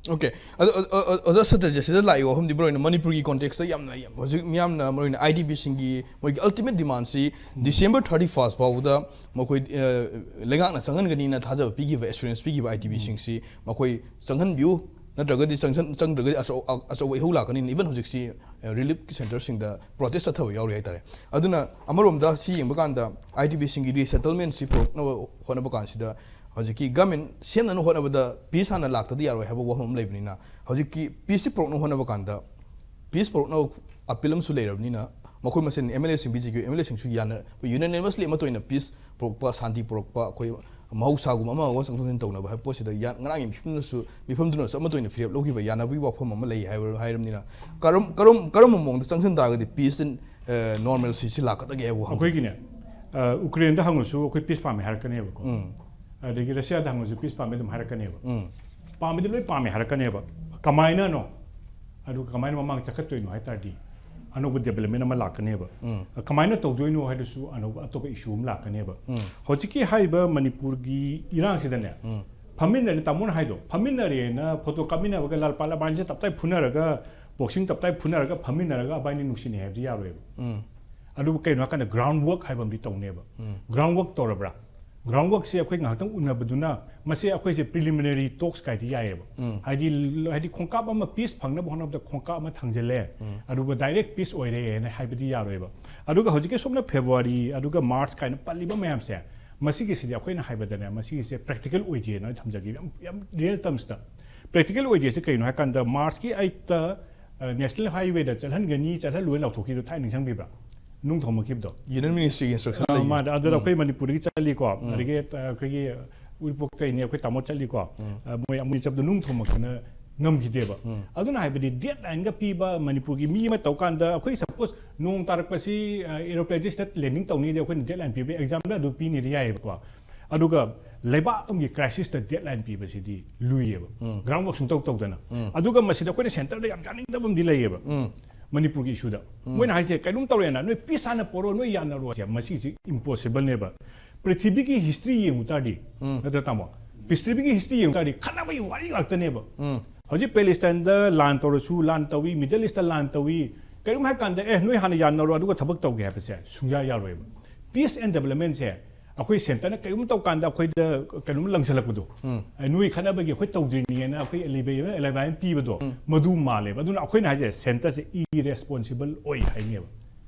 ꯑꯣꯀꯦ꯫ ꯑꯗꯣ, ꯑ, ꯑ, ꯑ, ꯑꯣꯖꯥ ꯁꯇ꯭ꯌꯖꯤꯠ, ꯁꯤꯗ ꯂꯥꯛꯏ ꯋꯥꯐꯝꯗꯤ ꯃꯔꯨ ꯑꯣꯏꯅ ꯃꯅꯤꯄꯨꯔꯒꯤ ꯀꯣꯟꯇꯦꯛꯁꯇ ꯌꯥꯝꯅ, ꯌꯥꯝ, ꯍꯧꯖꯤꯛ ꯃꯤꯌꯥꯝꯅ ꯃꯔꯨ ꯑꯣꯏꯅ ꯑꯥꯏ ꯗꯤ ꯄꯤꯁꯤꯡꯒꯤ ꯃꯣꯏꯒꯤ ꯑꯜꯇꯤꯃꯦꯠ ꯗꯤꯃꯥꯟꯁꯤ ꯗꯤꯁꯦꯝꯕꯔ ꯊꯥꯔꯇꯤ ꯐꯥꯔꯁ ꯐꯥꯎꯕꯗ ꯃꯈꯣꯏ, ꯑ, ꯂꯩꯉꯥꯛꯅ ꯆꯪꯍꯟꯒꯅꯤꯅ ꯊꯥꯖꯕ ꯄꯤꯈꯤꯕ, ꯑꯦꯁꯨꯔꯦꯟꯁ ꯄꯤꯈꯤꯕ ꯑꯥꯏ ꯗꯤ ꯄꯤꯁꯤꯡꯁꯤ ꯃꯈꯣꯏ ꯆꯪꯍꯟꯕꯤꯌꯨ, ꯅꯠꯇ꯭ꯔꯒꯗꯤ ꯆꯪꯁꯟ ꯆꯪꯗ꯭ꯔꯒꯗꯤ ꯑꯆꯧ ꯑꯆꯧꯕ ꯏꯍꯧ ꯂꯥꯛꯀꯅꯤ꯫ Even ꯍꯧꯖꯤꯛꯁꯤ ꯔꯤꯂꯤꯐ ꯁꯦꯟꯇꯔꯁꯤꯡꯗ ꯄ꯭ꯔꯣꯇꯦꯁ ꯆꯠꯊꯕ ꯌꯥꯎꯔꯤ ꯍꯥꯏꯇꯥꯔꯦ꯫ ꯑꯗꯨꯅ ꯑꯃꯔꯣꯝꯗ ꯁꯤ ꯌꯦꯡꯕ ꯀꯥꯟꯗ ꯑꯥꯏ ꯗꯤ ꯕꯤꯁꯤꯡꯒꯤ ꯔꯤꯁꯦꯇꯜꯃꯦꯟꯁꯤ ꯄꯨꯔꯛꯅꯕ ꯍꯣꯠꯅꯕ ꯀꯥꯟꯁꯤꯗ ꯍꯧꯖꯤꯛꯀꯤ ꯒꯃꯦꯟ ꯁꯦꯝꯅꯅꯕ ꯍꯣꯠꯅꯕꯗ ꯄꯤꯁ ꯍꯥꯟꯅ ꯂꯥꯛꯇꯗꯤ ꯌꯥꯔꯣꯏ ꯍꯥꯏꯕ ꯋꯥꯐꯝ ꯑꯃ ꯂꯩꯕꯅꯤꯅ ꯍꯧꯖꯤꯛꯀꯤ ꯄꯤꯁꯁꯤ ꯄꯨꯔꯛꯅꯕ ꯍꯣꯠꯅꯕ ꯀꯥꯟꯗ ꯄꯤꯁ ꯄꯨꯔꯛꯅꯕ ꯑꯄꯤꯜ ꯑꯃꯁꯨ ꯂꯩꯔꯕꯅꯤꯅ ꯃꯈꯣꯏ ꯃꯁꯦꯟ ꯑꯦꯝ ꯑꯦꯜ ꯑꯦꯁꯤꯡ B J P M L ꯑꯦꯁꯤꯡꯁꯨ ꯌꯥꯅ ꯌꯨꯅꯥꯅꯤꯃꯁꯂꯤ ꯑꯃꯠꯇ ꯑꯣꯏꯅ ꯄꯤꯁ ꯄꯨꯔꯛꯄ ꯁꯥꯟꯇꯤ ꯄꯨꯔꯛꯄ ꯑꯩꯈꯣꯏ ꯃꯍꯧꯁꯥꯒꯨꯝꯕ ꯑꯃ ꯑꯃꯒ ꯆꯪꯊꯣꯛ ꯆꯪꯁꯤꯟ ꯇꯧꯅꯕ ꯍꯥꯏꯕ ꯄꯣꯠꯁꯤꯗ ꯌꯥ- ꯉꯔꯥꯡꯒꯤ ꯃꯤꯐꯝꯗꯨꯅꯁꯨ ꯃꯤꯐꯝꯗꯨꯅꯁꯨ ꯑꯃꯠꯇ ꯑꯣꯏꯅ ꯐꯤꯔꯦꯞ ꯂꯧꯈꯤꯕ ꯌꯥꯅꯕꯒꯤ ꯋꯥꯐꯝ ꯑꯃ ꯂꯩ ꯍꯥꯏꯕ ꯍꯥꯏꯔꯕꯅꯤꯅ ꯀꯔꯝ ꯀꯔꯝ ꯀꯔꯝꯕ ꯃꯑꯣꯡꯗ ꯆꯪꯁꯤꯟ ꯇꯥꯔꯒꯗꯤ ꯄꯤꯁ ꯏꯟ ꯅꯣꯔꯃꯦꯜꯁꯤ ꯁꯤ ꯂꯥꯛꯀꯗꯒꯦ ꯍꯥꯏꯕ ꯋꯥꯍꯪ꯫ ꯑꯩꯈꯣꯏꯒꯤꯅꯦ ꯑ, ꯎꯀ꯭ꯔꯦꯟꯗ ꯍꯪꯉꯁꯨ ꯑꯩꯈꯣꯏ ꯄꯤꯁ ꯄꯥꯝꯃꯦ ꯍꯥꯏꯔꯛꯀꯅꯦꯕꯀꯣ꯫ ꯎꯝ ꯑꯗꯒꯤ ꯔꯁꯤꯌꯥꯗ ꯍꯪꯉꯁꯨ ꯄꯤꯁ ꯄꯥꯝꯃꯦ ꯑꯗꯨꯝ ꯍꯥꯏꯔꯛꯀꯅꯦꯕ꯫ ꯎꯝ ꯄꯥꯝꯃꯤꯗꯤ ꯂꯣꯏ ꯄꯥꯝꯃꯦ ꯍꯥꯏꯔꯛꯀꯅꯦꯕ꯫ ꯀꯃꯥꯏꯅꯅꯣ? ꯑꯗꯨꯒ ꯀꯃꯥꯏꯅ ꯃꯃꯥꯡ ꯆꯠꯈꯠꯇꯣꯏꯅꯣ ꯍꯥꯏ ꯇꯥꯔꯗꯤ ꯑꯅꯧꯕ ꯗꯦꯕꯂꯞꯃꯦꯟ ꯑꯃ ꯂꯥꯛꯀꯅꯦꯕ꯫ ꯎꯝ ꯀꯃꯥꯏꯅ ꯇꯧꯗꯣꯏꯅꯣ ꯍꯥꯏꯗꯨꯁꯨ ꯑꯅꯧꯕ ꯑꯇꯣꯞꯄ ꯏꯁꯨ ꯑꯃ ꯂꯥꯛꯀꯅꯦꯕ꯫ ꯎꯝ ꯍꯧꯖꯤꯛꯀꯤ ꯍꯥꯏꯔꯤꯕ ꯃꯅꯤꯄꯨꯔꯒꯤ ꯏꯔꯥꯡꯁꯤꯗꯅꯦ ꯎꯝ ꯐꯝꯃꯤꯟꯅꯔꯦ, ꯇꯥꯃꯣꯅ ꯍꯥꯏꯗꯣ ꯐꯝꯃꯤꯟꯅꯔꯦꯅ ꯐꯣꯇꯣ ꯀꯥꯞꯃꯤꯟꯅꯕꯒ ꯂꯥꯜꯄꯥ ꯂꯥꯕꯥꯟꯁꯦ ꯇꯞꯇꯥꯏ ꯐꯨꯅꯔꯒ ꯕꯣꯛꯁꯤꯡ ꯇꯞꯇꯥꯏ ꯐꯨꯅꯔꯒ ꯐꯝꯃꯤꯟꯅꯔꯒ ꯑꯕꯥꯏꯅꯤ ꯅꯨꯡꯁꯤꯅꯩ ꯍꯥꯏꯕꯗꯤ ꯌꯥꯔꯣꯏꯕ꯫ ꯎꯝ ꯑꯗꯨꯕꯨ ꯀꯩꯅꯣ ꯍꯥꯏꯀꯥꯟꯗ ꯒ꯭ꯔꯥꯎꯟ ꯋꯔꯛ ꯍꯥꯏꯕ ꯑꯃꯗꯤ ꯇꯧꯅꯦꯕ꯫ ꯎꯝ ꯒ꯭ꯔꯥꯎꯟ ꯋꯔꯛ ꯇꯧꯔꯕ꯭ꯔꯥ? ꯒ꯭ꯔꯥꯎꯟ ꯋꯔꯛꯁꯦ ꯑꯩꯈꯣꯏ ꯉꯥꯏꯍꯥꯛꯇꯪ ꯎꯅꯕꯗꯨꯅ ꯃꯁꯤ ꯑꯩꯈꯣꯏꯁꯦ ꯄ꯭ꯔꯤꯂꯤꯃꯤꯅꯔꯤ ꯇꯣꯛꯁ ꯀꯥꯏꯗꯤ ꯌꯥꯏꯑꯕ꯫ ꯎꯝ ꯍꯥꯏꯗꯤ ꯍꯥꯏꯗꯤ ꯈꯣꯡꯀꯥꯞ ꯑꯃ ꯄꯤꯁ ꯐꯪꯅꯕ ꯍꯣꯠꯅꯕꯗ ꯈꯣꯡꯀꯥꯞ ꯑꯃ ꯊꯥꯡꯖꯜꯂꯦ꯫ ꯎꯝ ꯑꯗꯨꯒ ꯗꯥꯏꯔꯦꯛ ꯄꯤꯁ ꯑꯣꯏꯔꯦꯅ ꯍꯥꯏꯕꯗꯤ ꯌꯥꯔꯣꯏꯕ꯫ ꯑꯗꯨꯒ ꯍꯧꯖꯤꯛꯀꯤ ꯁꯣꯝꯅ ꯐꯦꯕ꯭ꯔꯨꯋꯥꯔꯤ ꯑꯗꯨꯒ ꯃꯥꯔꯆ ꯀꯥꯏꯅ ꯄꯜꯂꯤꯕ ꯃꯌꯥꯝꯁꯦ ꯃꯁꯤꯒꯤꯁꯤꯗꯤ ꯑꯩꯈꯣꯏꯅ ꯍꯥꯏꯕꯗꯅꯦ ꯃꯁꯤꯒꯤꯁꯦ ꯄ꯭ꯔꯦꯛꯇꯤꯀꯦꯜ ꯑꯣꯏꯗꯦꯅ ꯑꯩ ꯊꯝꯖꯒꯦ꯫ ꯌꯥꯝ ꯌꯥꯝ ꯔꯤꯌꯦꯜ ꯇꯔꯝꯁꯇ ꯄ꯭ꯔꯦꯛꯇꯤꯀꯦꯜ ꯑꯣꯏꯗꯦꯁꯦ ꯀꯩꯅꯣ ꯍꯥꯏꯀꯥꯟꯗ ꯃꯥꯔꯆꯀꯤ ꯑꯩꯠꯇ ꯅꯦꯁꯅꯦꯜ ꯍꯥꯏꯋꯦꯗ ꯆꯠꯍꯟꯒꯅꯤ ꯆꯠꯍꯜꯂꯣꯏꯅ ꯂꯥꯎꯊꯣꯛꯈꯤꯕꯗꯣ ꯊꯥꯏꯅ ꯅꯤꯡꯁꯤꯡꯕꯤꯕ꯭ꯔꯥ? ꯅꯨꯡ ꯊꯣꯝꯃꯛꯈꯤꯕꯗꯣ꯫ ꯌꯨꯅꯤꯌꯟ ꯃꯤꯅꯤꯁꯇ꯭ꯔꯤꯒꯤ ꯏꯟꯁꯇ꯭ꯔꯛꯁꯟ ꯑ, ꯃꯥꯗ ꯑꯗꯨꯗ ꯑꯩꯈꯣꯏ ꯃꯅꯤꯄꯨꯔꯗꯒꯤ ꯆꯠꯂꯤꯀꯣ꯫ ꯑꯗꯒꯤ ꯑ, ꯑꯩꯈꯣꯏꯒꯤ ꯎꯔꯤꯄꯣꯛꯇꯩꯅꯤ ꯑꯩꯈꯣꯏ ꯇꯥꯃꯣ ꯆꯠꯂꯤꯀꯣ꯫ ꯑ, ꯃꯣꯏ ꯃꯣꯏ ꯆꯠꯄꯗꯣ ꯅꯨꯡ ꯊꯣꯝꯃꯛꯇꯅ ꯉꯝꯈꯤꯗꯦꯕ꯫ ꯑꯗꯨꯅ ꯍꯥꯏꯕꯗꯤ ꯗꯦꯠ ꯂꯥꯏꯟꯒ ꯄꯤꯕ ꯃꯅꯤꯄꯨꯔꯒꯤ ꯃꯤ ꯑꯃ ꯇꯧ ꯀꯥꯟꯗ ꯑꯩꯈꯣꯏ ꯁꯄꯣꯁ ꯅꯣꯡ ꯇꯥꯔꯛꯄꯁꯤ ꯑꯦꯔꯣꯄ꯭ꯂꯦꯟꯁꯤꯗ ꯂꯦꯟꯗꯤꯡ ꯇꯧꯅꯤꯗꯤ ꯑꯩꯈꯣꯏꯅ ꯗꯦꯠ ꯂꯥꯏꯟ ꯄꯤꯕ ꯑꯦꯛꯖꯥꯝꯗ ꯑꯗꯨ ꯄꯤꯅꯤꯗꯤ ꯌꯥꯏꯑꯕꯀꯣ꯫ ꯑꯗꯨꯒ ꯂꯩꯕꯥꯛ ꯑꯃꯒꯤ ꯀ꯭ꯔꯥꯏꯁꯤꯁꯇ ꯗꯦꯠ ꯂꯥꯏꯟ ꯄꯤꯕꯁꯤꯗꯤ ꯂꯨꯏꯌꯦꯕ꯫ ꯒ꯭ꯔꯥꯎꯟ ꯋꯔꯛ ꯁꯨꯡꯇꯧ ꯇꯧꯗꯅ꯫ ꯑꯗꯨꯒ ꯃꯁꯤꯗ ꯑꯩꯈꯣꯏꯅ ꯁꯦꯟꯇꯔꯗ ꯌꯥꯝ ꯌꯥꯅꯤꯡꯗꯕ ꯑꯃꯗꯤ ꯂꯩꯌꯦꯕ꯫ ꯃꯅꯤꯄꯨꯔꯒꯤ ꯏꯁꯨꯗ ꯃꯣꯏꯅ ꯍꯥꯏꯁꯦ ꯀꯩꯅꯣꯝ ꯇꯧꯔꯦꯅ ꯅꯣꯏ ꯄꯤꯁ ꯍꯥꯟꯅ ꯄꯣꯔꯣ ꯅꯣꯏ ꯌꯥꯅꯔꯣ ꯍꯥꯏꯁꯦ ꯃꯁꯤꯁꯦ ꯏꯝꯄꯣꯁꯤꯕꯜꯅꯦꯕ꯫ ꯄ꯭ꯔꯤꯊꯤꯕꯤꯒꯤ ꯍꯤꯁꯇ꯭ꯔꯤ ꯌꯦꯡꯉꯨ ꯇꯥꯔꯗꯤ ꯅꯠꯇ꯭ꯔ ꯇꯥꯃꯣ ꯄ꯭ꯔꯤꯊꯤꯕꯤꯒꯤ ꯍꯤꯁꯇ꯭ꯔꯤ ꯌꯦꯡꯉꯨ ꯇꯥꯔꯗꯤ ꯈꯠꯅꯕꯒꯤ ꯋꯥꯔꯤ ꯉꯥꯛꯇꯅꯦꯕ꯫ ꯍꯧꯖꯤꯛ ꯄꯦꯂꯦꯁꯇꯥꯏꯟꯗ ꯂꯥꯟ ꯇꯧꯔꯁꯨ ꯂꯥꯟ ꯇꯧꯏ, ꯃꯤꯗꯜ ꯏꯁꯇ ꯂꯥꯟ ꯇꯧꯏ꯫ ꯀꯔꯤꯒꯨꯝꯕ ꯍꯥꯏ ꯀꯥꯟꯗ ꯑꯦ ꯅꯣꯏ ꯍꯥꯟꯅ ꯌꯥꯅꯔꯣ ꯑꯗꯨꯒ ꯊꯕꯛ ꯇꯧꯒꯦ ꯍꯥꯏꯕꯁꯦ ꯁꯨꯡꯌꯥ ꯌꯥꯔꯣꯏꯕ꯫ ꯄꯤꯁ ꯑꯦꯟ ꯗꯦꯕꯂꯞꯃꯦꯟꯁꯦ ꯑꯩꯈꯣꯏ ꯁꯦꯟꯇꯔꯅ ꯀꯔꯤꯒꯨꯝꯕ ꯇꯧꯀꯥꯟꯗ ꯑꯩꯈꯣꯏꯗ ꯀꯩꯅꯣꯝ ꯂꯪꯁꯜꯂꯛꯄꯗꯣ, ꯎꯝ꯫ ꯑꯦ, ꯅꯣꯏ ꯈꯠꯅꯕꯒꯤ ꯑꯩꯈꯣꯏ ꯇꯧꯗ꯭ꯔꯤꯅꯦꯅ ꯑꯩꯈꯣꯏ ꯂꯩꯕ ꯑꯦꯂꯥꯏꯟ ꯄꯤꯕꯗꯣ, ꯎꯝ꯫ ꯃꯗꯨ ꯃꯥꯜꯂꯦꯕ꯫ ꯑꯗꯨꯅ ꯑꯩꯈꯣꯏꯅ ꯍꯥꯏꯁꯦ ꯁꯦꯟꯇꯔꯁꯦ ꯏꯔꯦꯁꯄꯣꯟꯁꯤꯕꯜ ꯑꯣꯏ ꯍꯥꯏꯅꯦꯕ꯫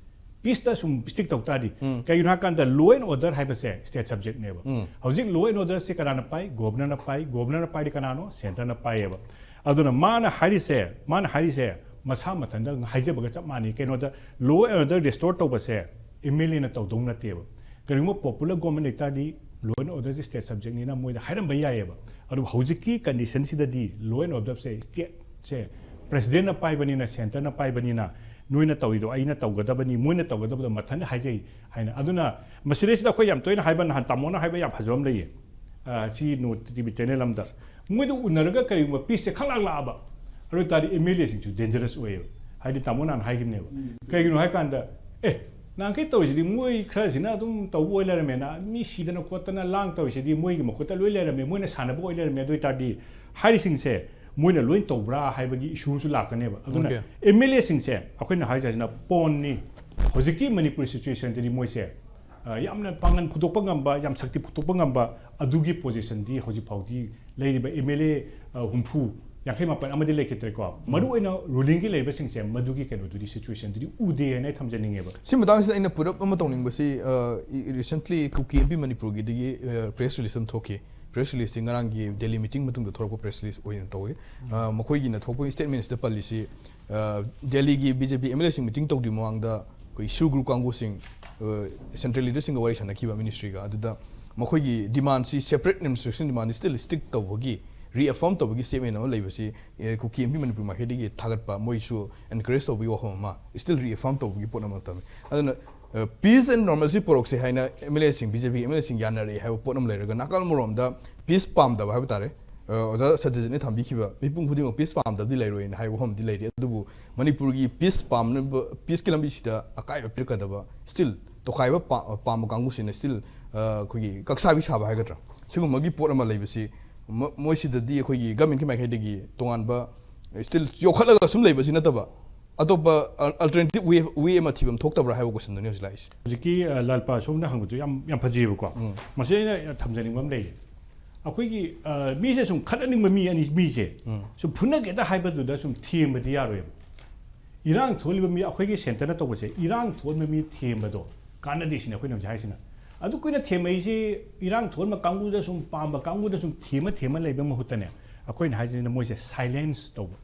ꯄꯤꯁꯇ ꯁꯨꯝ ꯁ꯭ꯇꯤꯛ ꯇꯧ ꯇꯥꯔꯗꯤ, ꯎꯝ꯫ ꯀꯩꯒꯤꯅꯣ ꯍꯥꯏꯀꯥꯟꯗ law and order ꯍꯥꯏꯕꯁꯦ ꯁ꯭ꯇꯦꯠ ꯁꯕꯖꯦꯛꯅꯦꯕ꯫ ꯎꯝ꯫ ꯍꯧꯖꯤꯛ law and orderꯁꯦ ꯀꯅꯥꯅ ꯄꯥꯏ? ꯒꯣꯕꯔꯅꯔꯅ ꯄꯥꯏ꯫ ꯒꯣꯕꯔꯅꯔꯅ ꯄꯥꯏꯔꯤ ꯀꯅꯥꯅꯣ? ꯁꯦꯟꯇꯔꯅ ꯄꯥꯏꯌꯦꯕ꯫ ꯑꯗꯨꯅ ꯃꯥꯅ ꯍꯥꯏꯔꯤꯁꯦ, ꯃꯥꯅ ꯍꯥꯏꯔꯤꯁꯦ ꯃꯁꯥ ꯃꯊꯟꯇ ꯍꯥꯏꯖꯕꯒ ꯆꯞ ꯃꯥꯟꯅꯩ꯫ ꯀꯩꯅꯣꯗ, law and order restore ꯇꯧꯕꯁꯦ ꯑꯦꯝ ꯑꯦꯜ ꯑꯦꯅ ꯇꯧꯗꯧ ꯅꯠꯇꯦꯕ꯫ ꯀꯔꯤꯒꯨꯝꯕ ꯄꯣꯄꯨꯂꯔ ꯒꯣꯕꯔꯃꯦꯟ ꯂꯩꯇꯥꯔꯗꯤ law and orderꯁꯦ ꯁ꯭ꯇꯦꯠ ꯁꯕꯖꯦꯛꯅꯤꯅ ꯃꯣꯏꯗ ꯍꯥꯏꯔꯝꯕ ꯌꯥꯏꯑꯕ꯫ ꯑꯗꯨꯕꯨ ꯍꯧꯖꯤꯛꯀꯤ ꯀꯟꯗꯤꯁꯟꯁꯤꯗꯗꯤ law and orderꯁꯦ ꯁ꯭ꯇꯦꯠꯁꯦ ꯄ꯭ꯔꯦꯁꯤꯗꯦꯟꯠꯅ ꯄꯥꯏꯕꯅꯤꯅ, ꯁꯦꯟꯇꯔꯅ ꯄꯥꯏꯕꯅꯤꯅ, ꯅꯣꯏꯅ ꯇꯧꯔꯤꯗꯣ ꯑꯩꯅ ꯇꯧꯒꯗꯕꯅꯤ, ꯃꯣꯏꯅ ꯇꯧꯒꯗꯕꯗꯣ ꯃꯊꯟꯇ ꯍꯥꯏꯖꯩ ꯍꯥꯏꯅ꯫ ꯑꯗꯨꯅ ꯃꯁꯤꯗꯩꯁꯤꯗ ꯑꯩꯈꯣꯏ ꯌꯥꯝ ꯇꯣꯏꯅ ꯍꯥꯏꯕ, ꯅꯍꯥꯟ ꯇꯥꯃꯣꯅ ꯍꯥꯏꯕ ꯌꯥꯝ ꯐꯖꯕ ꯑꯃ ꯂꯩꯌꯦ, ꯑ, ꯁꯤ ꯅꯣ ꯇꯤ ꯚꯤ ꯆꯦꯅꯦꯜ ꯑꯃꯗ꯫ ꯃꯣꯏꯗ ꯎꯅꯔꯒ ꯀꯔꯤꯒꯨꯝꯕ ꯄꯤꯁꯁꯦ ꯈꯪꯂꯥꯛ ꯂꯥꯛꯑꯕ, ꯑꯗꯨ ꯑꯣꯏ ꯇꯥꯔꯗꯤ ꯑꯦꯝ ꯑꯦꯜ ꯑꯦꯁꯤꯡꯁꯨ ꯗꯦꯟꯖꯔꯁ ꯑꯣꯏꯌꯦꯕ꯫ ꯍꯥꯏꯗꯤ ꯇꯥꯃꯣ ꯅꯍꯥꯟ ꯍꯥꯏꯈꯤꯕꯅꯦꯕ꯫ ꯎꯝ꯫ ꯀꯩꯒꯤꯅꯣ ꯍꯥꯏꯀꯥꯟꯗ, ꯑꯦ, ꯅꯍꯥꯟꯈꯩ ꯇꯧꯔꯤꯁꯤꯗꯤ ꯃꯣꯏ ꯈꯔꯁꯤꯅ ꯑꯗꯨꯝ ꯇꯧꯕ ꯑꯣꯏ ꯂꯩꯔꯝꯃꯦꯅ, ꯃꯤ ꯁꯤꯗꯅ ꯈꯣꯠꯇꯅ ꯂꯥꯡ ꯇꯧꯔꯤꯁꯤꯗꯤ ꯃꯣꯏꯒꯤ ꯃꯈꯨꯠꯇ ꯂꯣꯏ ꯂꯩꯔꯝꯃꯦ, ꯃꯣꯏꯅ ꯁꯥꯟꯅꯕ ꯑꯣꯏ ꯂꯩꯔꯝꯃꯦ꯫ ꯑꯗꯨ ꯑꯣꯏ ꯇꯥꯔꯗꯤ ꯍꯥꯏꯔꯤꯁꯤꯡꯁꯦ ꯃꯣꯏꯅ ꯂꯣꯏ ꯇꯧꯕ꯭ꯔꯥ ꯍꯥꯏꯕꯒꯤ ꯏꯁꯨ ꯑꯃꯁꯨ ꯂꯥꯛꯀꯅꯦꯕ꯫ ꯑꯗꯨꯅ OK꯫ ꯑꯦꯝ ꯑꯦꯜ ꯑꯦꯁꯤꯡꯁꯦ ꯑꯩꯈꯣꯏꯅ ꯍꯥꯏꯖꯁꯤꯅ ꯄꯣꯟꯅꯤ꯫ ꯍꯧꯖꯤꯛꯀꯤ ꯃꯅꯤꯄꯨꯔ ꯁꯤꯆꯨꯋꯦꯁꯟꯗꯗꯤ ꯃꯣꯏꯁꯦ, ꯑ, ꯌꯥꯝꯅ ꯄꯥꯡꯒꯜ ꯐꯨꯗꯣꯛꯄ ꯉꯝꯕ, ꯌꯥꯝ ꯁꯛꯇꯤ ꯐꯨꯗꯣꯛꯄ ꯉꯝꯕ ꯑꯗꯨꯒꯤ ꯄꯣꯖꯤꯁꯟꯗꯤ ꯍꯧꯖꯤꯛ ꯐꯥꯎꯗꯤ ꯂꯩꯔꯤꯕ ꯑꯦꯝ ꯑꯦꯜ ꯑꯦ, ꯑ, ꯍꯨꯝꯐꯨ, ꯌꯥꯡꯈꯩ ꯃꯥꯄꯟ ꯑꯃꯗꯤ ꯂꯩꯈꯤꯗ꯭ꯔꯦꯀꯣ꯫ ꯎꯝ꯫ ꯃꯔꯨ ꯑꯣꯏꯅ ꯔꯨꯂꯤꯡꯒꯤ ꯂꯩꯔꯤꯕꯁꯤꯡꯁꯦ ꯃꯗꯨꯒꯤ ꯀꯩꯅꯣꯗꯨꯗꯤ, ꯁꯤꯆꯨꯋꯦꯁꯟꯗꯨꯗꯤ ꯎꯗꯦ ꯍꯥꯏꯅ ꯑꯩ ꯊꯝꯖꯅꯤꯡꯉꯦꯕ꯫ ꯁꯤ ꯃꯇꯥꯡꯁꯤꯗ ꯑꯩꯅ ꯄꯨꯔꯞ ꯑꯃ ꯇꯧꯅꯤꯡꯕꯁꯤ, ꯑ, ꯏ-, recently ꯀꯨꯀꯤ ꯑꯦꯝ ꯄꯤ ꯃꯅꯤꯄꯨꯔꯒꯤꯗꯒꯤ, ꯑ, ꯄ꯭ꯔꯦꯁ ꯔꯤꯂꯤꯁ ꯑꯃ ꯊꯣꯛꯈꯤ꯫ ꯄ꯭ꯔꯦꯁ ꯔꯤꯂꯤꯁꯁꯤ ꯉꯔꯥꯡꯒꯤ ꯗꯦꯜꯂꯤ ꯃꯤꯇꯤꯡ ꯃꯇꯨꯡꯗ ꯊꯣꯔꯛꯄ ꯄ꯭ꯔꯦꯁ ꯔꯤꯂꯤꯁ ꯑꯣꯏꯅ ꯇꯧꯏ꯫ ꯎꯝ꯫ ꯑ, ꯃꯈꯣꯏꯒꯤꯅ ꯊꯣꯛꯄ ꯁ꯭ꯇꯦꯠꯃꯦꯟꯁꯤꯗ ꯄꯜꯂꯤꯁꯤ, ꯑ, ꯗꯦꯜꯂꯤꯒꯤ B J P M L ꯑꯦꯁꯤꯡ ꯃꯤꯇꯤꯡ ꯇꯧꯗ꯭ꯔꯤ ꯃꯃꯥꯡꯗ ꯑꯩꯈꯣꯏ ꯁꯨ ꯒ꯭ꯔꯨꯞ ꯀꯥꯡꯕꯨꯁꯤꯡ, ꯑ, ꯁꯦꯟꯇ꯭ꯔꯦꯜ ꯂꯤꯗꯔꯁꯤꯡꯒ ꯋꯥꯔꯤ ꯁꯥꯟꯅꯈꯤꯕ ꯃꯤꯅꯤꯁꯇ꯭ꯔꯤꯒ꯫ ꯑꯗꯨꯗ ꯃꯈꯣꯏꯒꯤ ꯗꯤꯃꯥꯟꯁꯤ separate administration ꯗꯤꯃꯥꯟꯁꯤ still stick ꯇꯧꯕꯒꯤ, reaffirm ꯇꯧꯕꯒꯤ ꯁ꯭ꯇꯦꯠꯃꯦꯟ ꯑꯃ ꯂꯩꯕꯁꯤ, ꯑꯦ, ꯀꯨꯀꯤ ꯑꯦꯝ ꯄꯤ ꯃꯅꯤꯄꯨꯔ ꯃꯥꯏꯀꯩꯗꯒꯤ ꯊꯥꯒꯠꯄ, ꯃꯣꯏꯁꯨ encourage ꯇꯧꯕꯒꯤ ꯋꯥꯐꯝ ꯑꯃ, still reaffirm ꯇꯧꯕꯒꯤ ꯄꯣꯠ ꯑꯃ ꯇꯝꯃꯤ꯫ ꯑꯗꯨꯅ, ꯑ, peace and normalcy ꯄꯨꯔꯛꯁꯦ ꯍꯥꯏꯅ ꯑꯦꯝ ꯑꯦꯜ ꯑꯦꯁꯤꯡ, B J P M L ꯑꯦꯁꯤꯡ ꯌꯥꯅꯔꯛꯑꯦ ꯍꯥꯏꯕ ꯄꯣꯠ ꯑꯃ ꯂꯩꯔꯒ, ꯅꯥꯀꯜ ꯑꯃꯔꯣꯝꯗ peace ꯄꯥꯝꯗꯕ ꯍꯥꯏꯕ ꯇꯥꯔꯦ, ꯑ, ꯑꯣꯖꯥ ꯁꯇ꯭ꯌꯖꯤꯠꯅ ꯊꯝꯕꯤꯈꯤꯕ ꯃꯤꯄꯨꯝ ꯈꯨꯗꯤꯡꯃꯛ peace ꯄꯥꯝꯗꯕꯗꯤ ꯂꯩꯔꯣꯏꯅ ꯍꯥꯏꯕ ꯋꯥꯐꯝꯗꯤ ꯂꯩꯔꯤ꯫ ꯑꯗꯨꯕꯨ ꯃꯅꯤꯄꯨꯔꯒꯤ peace ꯄꯥꯝꯅꯕ, peace ꯀꯤ ꯂꯝꯕꯤꯁꯤꯗ ꯑꯀꯥꯏꯕ ꯄꯤꯔꯛꯀꯗꯕ, still ꯇꯣꯈꯥꯏꯕ ꯄꯥ-, ꯄꯥꯝꯕ ꯀꯥꯡꯕꯨꯁꯤꯅ still, ꯑ, ꯑꯩꯈꯣꯏꯒꯤ ꯀꯛꯁꯥꯕꯤ ꯁꯥꯕ ꯍꯥꯏꯒꯗ꯭ꯔꯥ, ꯁꯤꯒꯨꯝꯕꯒꯤ ꯄꯣꯠ ꯑꯃ ꯂꯩꯕꯁꯤ, ꯃ-, ꯃꯣꯏꯁꯤꯗꯗꯤ ꯑꯩꯈꯣꯏꯒꯤ ꯒꯃꯦꯟꯒꯤ ꯃꯥꯏꯀꯩꯗꯒꯤ ꯇꯣꯉꯥꯟꯕ, still ꯌꯣꯛꯈꯠꯂꯒ ꯁꯨꯝ ꯂꯩꯕꯁꯤ ꯅꯠꯇꯕ, ꯑꯇꯣꯞꯄ alternative way way ꯑꯃ ꯊꯤꯐꯝ ꯊꯣꯛꯇꯕ꯭ꯔꯥ ꯍꯥꯏꯕ question ꯗꯨꯅꯤ ꯍꯧꯖꯤꯛ ꯂꯥꯛꯏꯁꯦ꯫ ꯍꯧꯖꯤꯛꯀꯤ ꯑ, ꯂꯥꯜꯄꯥ ꯁꯣꯝꯅ ꯍꯪꯕꯗꯨ ꯌꯥꯝ ꯌꯥꯝ ꯐꯖꯩꯌꯦꯕꯀꯣ꯫ ꯃꯁꯤ ꯑꯩꯅ ꯊꯝꯖꯅꯤꯡꯕ ꯑꯃ ꯂꯩꯌꯦ꯫ ꯑꯩꯈꯣꯏꯒꯤ ꯑ, ꯃꯤꯁꯦ ꯁꯨꯝ ꯈꯠꯅꯅꯤꯡꯕ ꯃꯤ ꯑꯅꯤ, ꯃꯤꯁꯦ ꯁꯨꯝ ꯐꯨꯅꯒꯦꯗ ꯍꯥꯏꯕꯗꯨꯗ ꯁꯨꯝ ꯊꯦꯝꯕꯗꯤ ꯌꯥꯔꯣꯏꯕ꯫ ꯏꯔꯥꯡ ꯊꯣꯛꯍꯜꯂꯤꯕ ꯃꯤ, ꯑꯩꯈꯣꯏꯒꯤ centre ꯅ ꯇꯧꯕꯁꯦ, ꯏꯔꯥꯡ ꯊꯣꯛꯍꯟꯕ ꯃꯤ ꯊꯦꯝꯕꯗꯣ ꯀꯥꯟꯅꯗꯦ ꯁꯤꯅꯤ ꯑꯩꯈꯣꯏꯅ ꯍꯧꯖꯤꯛ ꯍꯥꯏꯁꯤꯅ꯫ ꯑꯗꯨ ꯀꯨꯏꯅ ꯊꯦꯝꯃꯛꯏꯁꯤ, ꯏꯔꯥꯡ ꯊꯣꯛꯍꯟꯕ ꯀꯥꯡꯕꯨꯗ ꯁꯨꯝ ꯄꯥꯝꯕ ꯀꯥꯡꯕꯨꯗ ꯁꯨꯝ ꯊꯦꯝꯃ ꯊꯦꯝꯃ ꯂꯩꯕ ꯃꯍꯨꯠꯇꯅꯦ, ꯑꯩꯈꯣꯏꯅ ꯍꯥꯏꯁꯤꯅ ꯃꯣꯏꯁꯦ silence ꯇꯧꯕ,